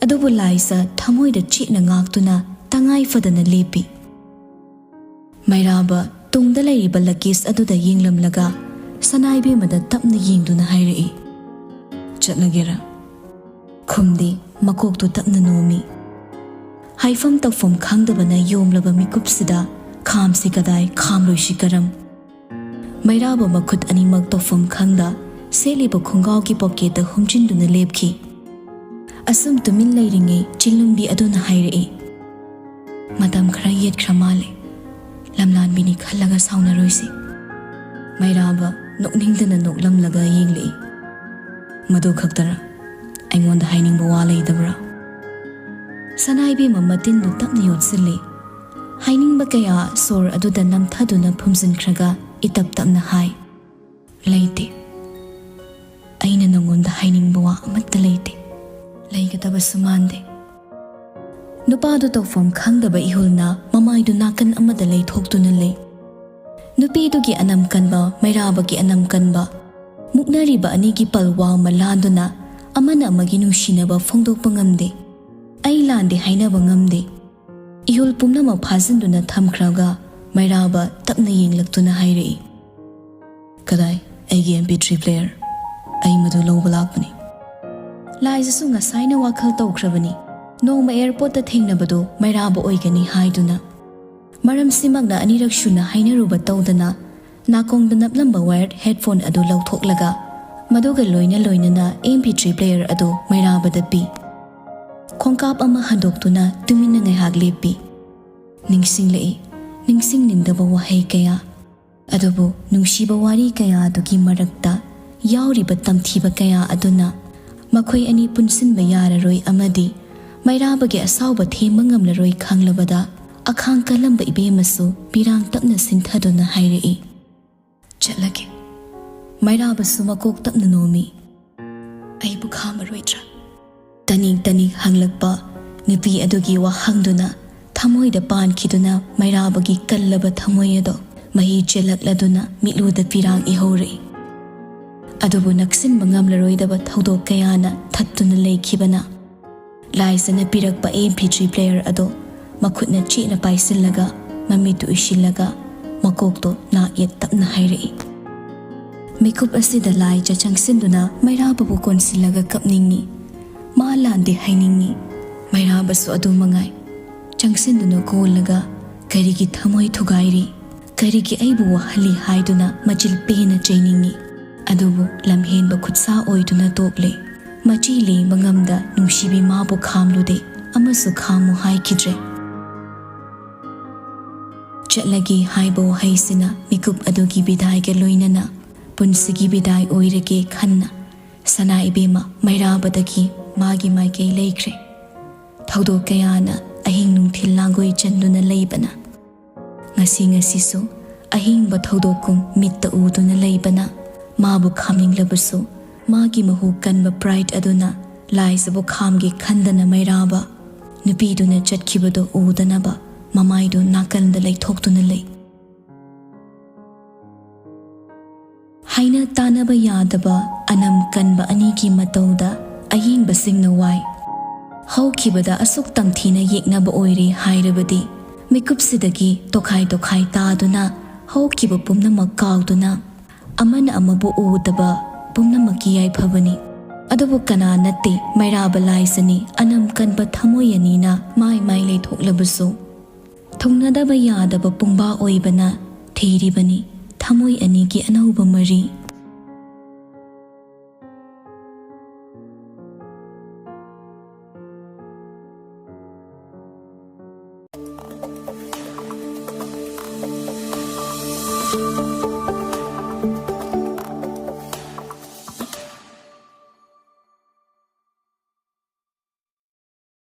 ꯑꯗꯨꯕꯨ ꯂꯥꯏꯖ ꯊꯃꯣꯏꯗ ꯆꯦꯠꯅ ꯉꯥꯛꯇꯨꯅ ꯇꯉꯥꯏ ꯐꯗꯅ ꯂꯦꯞꯄꯤ꯫ ꯃꯩꯔꯥꯕ ꯇꯨꯡꯗ ꯂꯩꯔꯤꯕ ꯂꯀꯤꯁ ꯑꯗꯨꯗ ꯌꯦꯡꯂꯝꯂꯒ ꯁꯅꯥꯏꯕꯦꯝꯃꯗ ꯇꯞꯅ ꯌꯦꯡꯗꯨꯅ ꯍꯥꯏꯔꯛꯏ, "ꯆꯠꯂꯒꯦꯔꯥ?" ꯈꯨꯝꯗꯦ, ꯃꯀꯣꯛꯇꯨ ꯇꯞꯅ ꯅꯣꯝꯃꯤ꯫ ꯍꯥꯏꯐꯝ ꯇꯧꯐꯝ ꯈꯪꯗꯕꯅ ꯌꯣꯝꯂꯕ ꯃꯤꯀꯨꯞꯁꯤꯗ ꯈꯥꯝꯁꯤ ꯀꯗꯥꯏ, ꯈꯥꯝꯂꯣꯏꯁꯤ ꯀꯔꯝ? ꯃꯩꯔꯥꯕ ꯃꯈꯨꯠ ꯑꯅꯤꯃꯛ ꯇꯧꯐꯝ ꯈꯪꯗ ꯁꯦꯠꯂꯤꯕ ꯈꯣꯡꯒꯥꯎꯒꯤ ꯄꯣꯀꯦꯠꯇ ꯍꯨꯝꯖꯤꯟꯗꯨꯅ ꯂꯦꯞꯈꯤ꯫ ꯑꯁꯨꯝ ꯇꯨꯃꯤꯟ ꯂꯩꯔꯤꯉꯩ ꯆꯤꯜꯂꯨꯝꯕꯤ ꯑꯗꯨꯅ ꯍꯥꯏꯔꯛꯏ, "ꯃꯇꯝ ꯈꯔ ꯌꯦꯠꯈ꯭ꯔ ꯃꯥꯜꯂꯦ꯫ ꯂꯝꯂꯥꯟꯕꯤꯅꯤ ꯈꯜꯂꯒ ꯁꯥꯎꯅꯔꯣꯏꯁꯤ꯫" ꯃꯩꯔꯥꯕ ꯅꯣꯛꯅꯤꯡꯗꯅ ꯅꯣꯛꯂꯝꯂꯒ ꯌꯦꯡꯂꯛꯏ꯫ "ꯃꯗꯨ ꯈꯛꯇꯔ? ꯑꯩꯉꯣꯟꯗ ꯍꯥꯏꯅꯤꯡꯕ ꯋꯥ ꯂꯩꯇꯕ꯭ꯔꯥ?" ꯁꯅꯥꯏꯕꯦꯝꯃ ꯃꯇꯤꯟꯗꯨ ꯇꯞꯅ ꯌꯣꯠꯁꯤꯜꯂꯤ꯫ ꯍꯥꯏꯅꯤꯡꯕ ꯀꯌꯥ ꯁꯣꯔ ꯑꯗꯨꯗ ꯅꯝꯊꯗꯨꯅ ꯐꯨꯝꯖꯤꯟꯈ꯭ꯔꯒ ꯏꯇꯞ ꯇꯞꯅ ꯍꯥꯏ, "ꯂꯩꯇꯦ꯫ ꯑꯩꯅ ꯅꯉꯣꯟꯗ ꯍꯥꯏꯅꯤꯡꯕ ꯋꯥ ꯑꯃꯠꯇ ꯂꯩꯇꯦ꯫ ꯂꯩꯒꯗꯕꯁꯨ ꯃꯥꯟꯗꯦ꯫" ꯅꯨꯄꯥꯗꯨ ꯇꯧꯐꯝ ꯈꯪꯗꯕ ꯏꯍꯨꯜꯅ ꯃꯃꯥꯏꯗꯨ ꯅꯥꯀꯟ ꯑꯃꯗ ꯂꯩꯊꯣꯛꯇꯨꯅ ꯂꯩ꯫ ꯅꯨꯄꯤꯗꯨꯒꯤ ꯑꯅꯝ ꯀꯟꯕ, ꯃꯩꯔꯥꯕꯒꯤ ꯑꯅꯝ ꯀꯟꯕ, ꯃꯨꯛꯅꯔꯤꯕ ꯑꯅꯤꯒꯤ ꯄꯜ ꯋꯥꯃ ꯂꯥꯟꯗꯨꯅ ꯑꯃꯅ ꯑꯃꯒꯤ ꯅꯨꯡꯁꯤꯅꯕ ꯐꯣꯡꯗꯣꯛꯄ ꯉꯝꯗꯦ꯫ ꯑꯩ ꯂꯥꯟꯗꯦ ꯍꯥꯏꯅꯕ ꯉꯝꯗꯦ꯫ ꯏꯍꯨꯜ ꯄꯨꯝꯅꯃꯛ ꯐꯥꯖꯤꯟꯗꯨꯅ ꯊꯝꯈ꯭ꯔꯒ ꯃꯩꯔꯥꯕ ꯇꯞꯅ ꯌꯦꯡꯂꯛꯇꯨꯅ ꯍꯥꯏꯔꯛꯏ, "ꯀꯗꯥꯏ ꯑꯩꯒꯤ ꯑꯦꯝ ꯄꯤ ꯊ꯭ꯔꯤ ꯄ꯭ꯂꯦꯌꯔ? ꯑꯩ ꯃꯗꯨ ꯂꯧꯕ ꯂꯥꯛꯄꯅꯤ꯫" ꯂꯥꯏꯖꯁꯨ ꯉꯁꯥꯏꯅ ꯋꯥꯈꯜ ꯇꯧꯈ꯭ꯔꯕꯅꯤ, ꯅꯣꯡꯃ ꯑꯦꯌꯔꯄꯣꯔꯠꯇ ꯊꯦꯡꯅꯕꯗꯨ ꯃꯩꯔꯥꯕ ꯑꯣꯏꯒꯅꯤ ꯍꯥꯏꯗꯨꯅ꯫ ꯃꯔꯝꯁꯤꯃꯛꯅ ꯑꯅꯤꯔꯛ ꯁꯨꯅ ꯍꯥꯏꯅꯔꯨꯕ ꯇꯧꯗꯅ ꯅꯥꯀꯣꯡꯗ ꯅꯞꯂꯝꯕ ꯋꯥꯌꯔ ꯍꯦꯗꯐꯣꯟ ꯑꯗꯨ ꯂꯧꯊꯣꯛꯂꯒ ꯃꯗꯨꯒ ꯂꯣꯏꯅ ꯂꯣꯏꯅꯅ ꯑꯦꯝ ꯄꯤ ꯊ꯭ꯔꯤ ꯄ꯭ꯂꯦꯌꯔ ꯑꯗꯨ ꯃꯩꯔꯥꯕꯗ ꯄꯤ꯫ ꯈꯣꯡꯀꯥꯞ ꯑꯃ ꯍꯟꯗꯣꯛꯇꯨꯅ ꯇꯨꯃꯤꯟꯅ ꯉꯥꯏꯍꯥꯛ ꯂꯦꯞꯄꯤ꯫ ꯅꯤꯡꯁꯤꯡꯂꯛꯏ, ꯅꯤꯡꯁꯤꯡꯅꯤꯡꯗꯕ ꯋꯥꯍꯩ ꯀꯌꯥ, ꯑꯗꯨꯕꯨ ꯅꯨꯡꯁꯤꯕ ꯋꯥꯔꯤ ꯀꯌꯥ ꯑꯗꯨꯒꯤ ꯃꯔꯛꯇ ꯌꯥꯎꯔꯤꯕ ꯇꯝꯊꯤꯕ ꯀꯌꯥ ꯑꯗꯨꯅ ꯃꯈꯣꯏ ꯑꯅꯤ ꯄꯨꯟꯁꯤꯟꯕ ꯌꯥꯔꯔꯣꯏ ꯑꯃꯗꯤ ꯃꯩꯔꯥꯕꯒꯤ ꯑꯁꯥꯎꯕ ꯊꯦꯝꯕ ꯉꯝꯂꯔꯣꯏ ꯈꯪꯂꯕꯗ, ꯑꯈꯥꯡ ꯀꯜꯂꯝꯕ ꯏꯕꯦꯝꯃꯁꯨ ꯄꯤꯔꯥꯡ ꯇꯞꯅ ꯁꯤꯟꯊꯗꯨꯅ ꯍꯥꯏꯔꯛꯏ, "ꯆꯠꯂꯒꯦ꯫" ꯃꯩꯔꯥꯕꯁꯨ ꯃꯀꯣꯛ ꯇꯞꯅ ꯅꯣꯝꯃꯤ꯫ "ꯑꯩꯕꯨ ꯈꯥꯝꯃꯔꯣꯏꯗ꯭ꯔꯥ?" ꯇꯅꯤꯛ ꯇꯅꯤꯛ ꯍꯪꯂꯛꯄ ꯅꯨꯄꯤ ꯑꯗꯨꯒꯤ ꯋꯥꯍꯪꯗꯨꯅ ꯊꯃꯣꯏꯗ ꯄꯥꯟꯈꯤꯗꯨꯅ ꯃꯩꯔꯥꯕꯒꯤ ꯀꯜꯂꯕ ꯊꯃꯣꯏ ꯑꯗꯣ ꯃꯍꯤ ꯆꯦꯜꯂꯛꯂꯗꯨꯅ ꯃꯤꯠꯂꯨꯗ ꯄꯤꯔꯥꯡ ꯏꯍꯧꯔꯛꯏ꯫ ꯑꯗꯨꯕꯨ ꯅꯛꯁꯤꯟꯕ ꯉꯝꯂꯔꯣꯏꯗꯕ ꯊꯧꯗꯣꯛ ꯀꯌꯥꯅ ꯊꯠꯇꯨꯅ ꯂꯩꯈꯤꯕꯅ ꯂꯥꯏꯖꯅ ꯄꯤꯔꯛꯄ ꯑꯦꯝ ꯄꯤ ꯊ꯭ꯔꯤ ꯄ꯭ꯂꯦꯌꯔ ꯑꯗꯣ ꯃꯈꯨꯠꯅ ꯆꯦꯠꯅ ꯄꯥꯏꯁꯤꯜꯂꯒ ꯃꯃꯤꯠꯇꯨ ꯎꯏꯁꯤꯜꯂꯒ ꯃꯀꯣꯛꯇꯣ ꯅꯥꯛ ꯌꯦꯠ ꯇꯞꯅ ꯍꯥꯏꯔꯛꯏ꯫ ꯃꯤꯀꯨꯞ ꯑꯁꯤꯗ ꯂꯥꯏꯖ ꯆꯪꯁꯤꯟꯗꯨꯅ ꯃꯩꯔꯥꯕꯕꯨ ꯀꯣꯟꯁꯤꯜꯂꯒ ꯀꯞꯅꯤꯡꯏ꯫ ꯃꯥ ꯂꯥꯟꯗꯦ ꯍꯥꯏꯅꯤꯡꯏ꯫ ꯃꯩꯔꯥꯕꯁꯨ ꯑꯗꯨ ꯃꯉꯥꯏ꯫ ꯆꯪꯁꯤꯟꯗꯨꯅ ꯀꯣꯜꯂꯒ, "ꯀꯔꯤꯒꯤ ꯊꯃꯣꯏ ꯊꯨꯒꯥꯏꯔꯤ? ꯀꯔꯤꯒꯤ ꯑꯩꯕꯨ ꯋꯥꯍꯜꯂꯤ?" ꯍꯥꯏꯗꯨꯅ ꯃꯆꯤꯜ ꯄꯦꯟꯅ ꯆꯩꯅꯤꯡꯏ꯫ ꯑꯗꯨꯕꯨ ꯂꯝꯍꯦꯟꯕ ꯈꯨꯠꯁꯥ ꯑꯣꯏꯗꯨꯅ ꯇꯣꯛꯂꯦ꯫ ꯃꯆꯤ ꯂꯦꯡꯕ ꯉꯝꯗ ꯅꯨꯡꯁꯤꯕꯤ ꯃꯥꯕꯨ ꯈꯥꯝꯂꯨꯗꯦ ꯑꯃꯁꯨ ꯈꯥꯝꯃꯨ ꯍꯥꯏꯈꯤꯗ꯭ꯔꯦ꯫ ꯆꯠꯂꯒꯦ ꯍꯥꯏꯕ ꯋꯥꯍꯩꯁꯤꯅ ꯃꯤꯀꯨꯞ ꯑꯗꯨꯒꯤ ꯕꯤꯗꯥꯏꯒ ꯂꯣꯏꯅꯅ ꯄꯨꯟꯁꯤꯒꯤ ꯕꯤꯗꯥꯏ ꯑꯣꯏꯔꯒꯦ ꯈꯟꯅ ꯁꯅꯥ ꯏꯕꯦꯝꯃ ꯃꯩꯔꯥꯕꯗꯒꯤ ꯃꯥꯒꯤ ꯃꯥꯏꯀꯩ ꯂꯩꯈ꯭ꯔꯦ꯫ ꯊꯧꯗꯣꯛ ꯀꯌꯥꯅ ꯑꯍꯤꯡ ꯅꯨꯡꯊꯤꯜ ꯂꯥꯡꯒꯣꯏ ꯆꯟꯗꯨꯅ ꯂꯩꯕꯅ, ꯉꯁꯤ ꯉꯁꯤꯁꯨ ꯑꯍꯤꯡꯕ ꯊꯧꯗꯣꯛꯀꯨꯝ ꯃꯤꯠꯇ ꯎꯗꯨꯅ ꯂꯩꯕꯅ, ꯃꯥꯕꯨ ꯈꯥꯝꯅꯤꯡꯂꯕꯁꯨ ꯃꯥꯒꯤ ꯃꯍꯨ ꯀꯟꯕ ꯄ꯭ꯔꯥꯏꯗ ꯑꯗꯨꯅ ꯂꯥꯏꯖꯕꯨ ꯈꯥꯝꯒꯦ ꯈꯟꯗꯅ ꯃꯩꯔꯥꯕ ꯅꯨꯄꯤꯗꯨꯅ ꯆꯠꯈꯤꯕꯗꯨ ꯎꯗꯅꯕ ꯃꯃꯥꯏꯗꯨ ꯅꯥꯀꯟꯗ ꯂꯩꯊꯣꯛꯇꯨꯅ ꯂꯩ꯫ ꯑꯩꯅ ꯇꯥꯟꯅꯕ ꯌꯥꯗꯕ ꯑꯅꯝ ꯀꯟꯕ ꯑꯅꯤꯒꯤ ꯃꯇꯧꯗ ꯑꯌꯦꯡꯕꯁꯤꯡꯅ ꯋꯥꯏ꯫ ꯍꯧꯈꯤꯕꯗ ꯑꯁꯨꯛ ꯇꯝꯊꯤꯅ ꯌꯦꯛꯅꯕ ꯑꯣꯏꯔꯦ ꯍꯥꯏꯔꯕꯗꯤ, ꯃꯤꯀꯨꯞꯁꯤꯗꯒꯤ ꯇꯣꯈꯥꯏ ꯇꯣꯈꯥꯏ ꯇꯥꯗꯨꯅ, ꯍꯧꯈꯤꯕ ꯄꯨꯝꯅꯃꯛ ꯀꯥꯎꯗꯨꯅ, ꯑꯃꯅ ꯑꯃꯕꯨ ꯎꯗꯕ ꯄꯨꯝꯅꯃꯛꯀꯤ ꯌꯥꯏꯐꯕꯅꯤ꯫ ꯑꯗꯨꯕꯨ ꯀꯅꯥ ꯅꯠꯇꯦ ꯃꯩꯔꯥꯕ ꯂꯥꯏꯁꯅꯤ ꯑꯅꯝ ꯀꯟꯕ ꯊꯃꯣꯏ ꯑꯅꯤꯅ ꯃꯥꯏ ꯃꯥꯏ ꯂꯩꯊꯣꯛꯂꯕꯁꯨ꯫ ꯊꯨꯡꯅꯗꯕ ꯌꯥꯗꯕ ꯄꯨꯡꯕꯥ ꯑꯣꯏꯕꯅ ꯊꯤꯔꯤꯕꯅꯤ ꯊꯃꯣꯏ ꯑꯅꯤꯒꯤ ꯑꯅꯧꯕ ꯃꯔꯤ꯫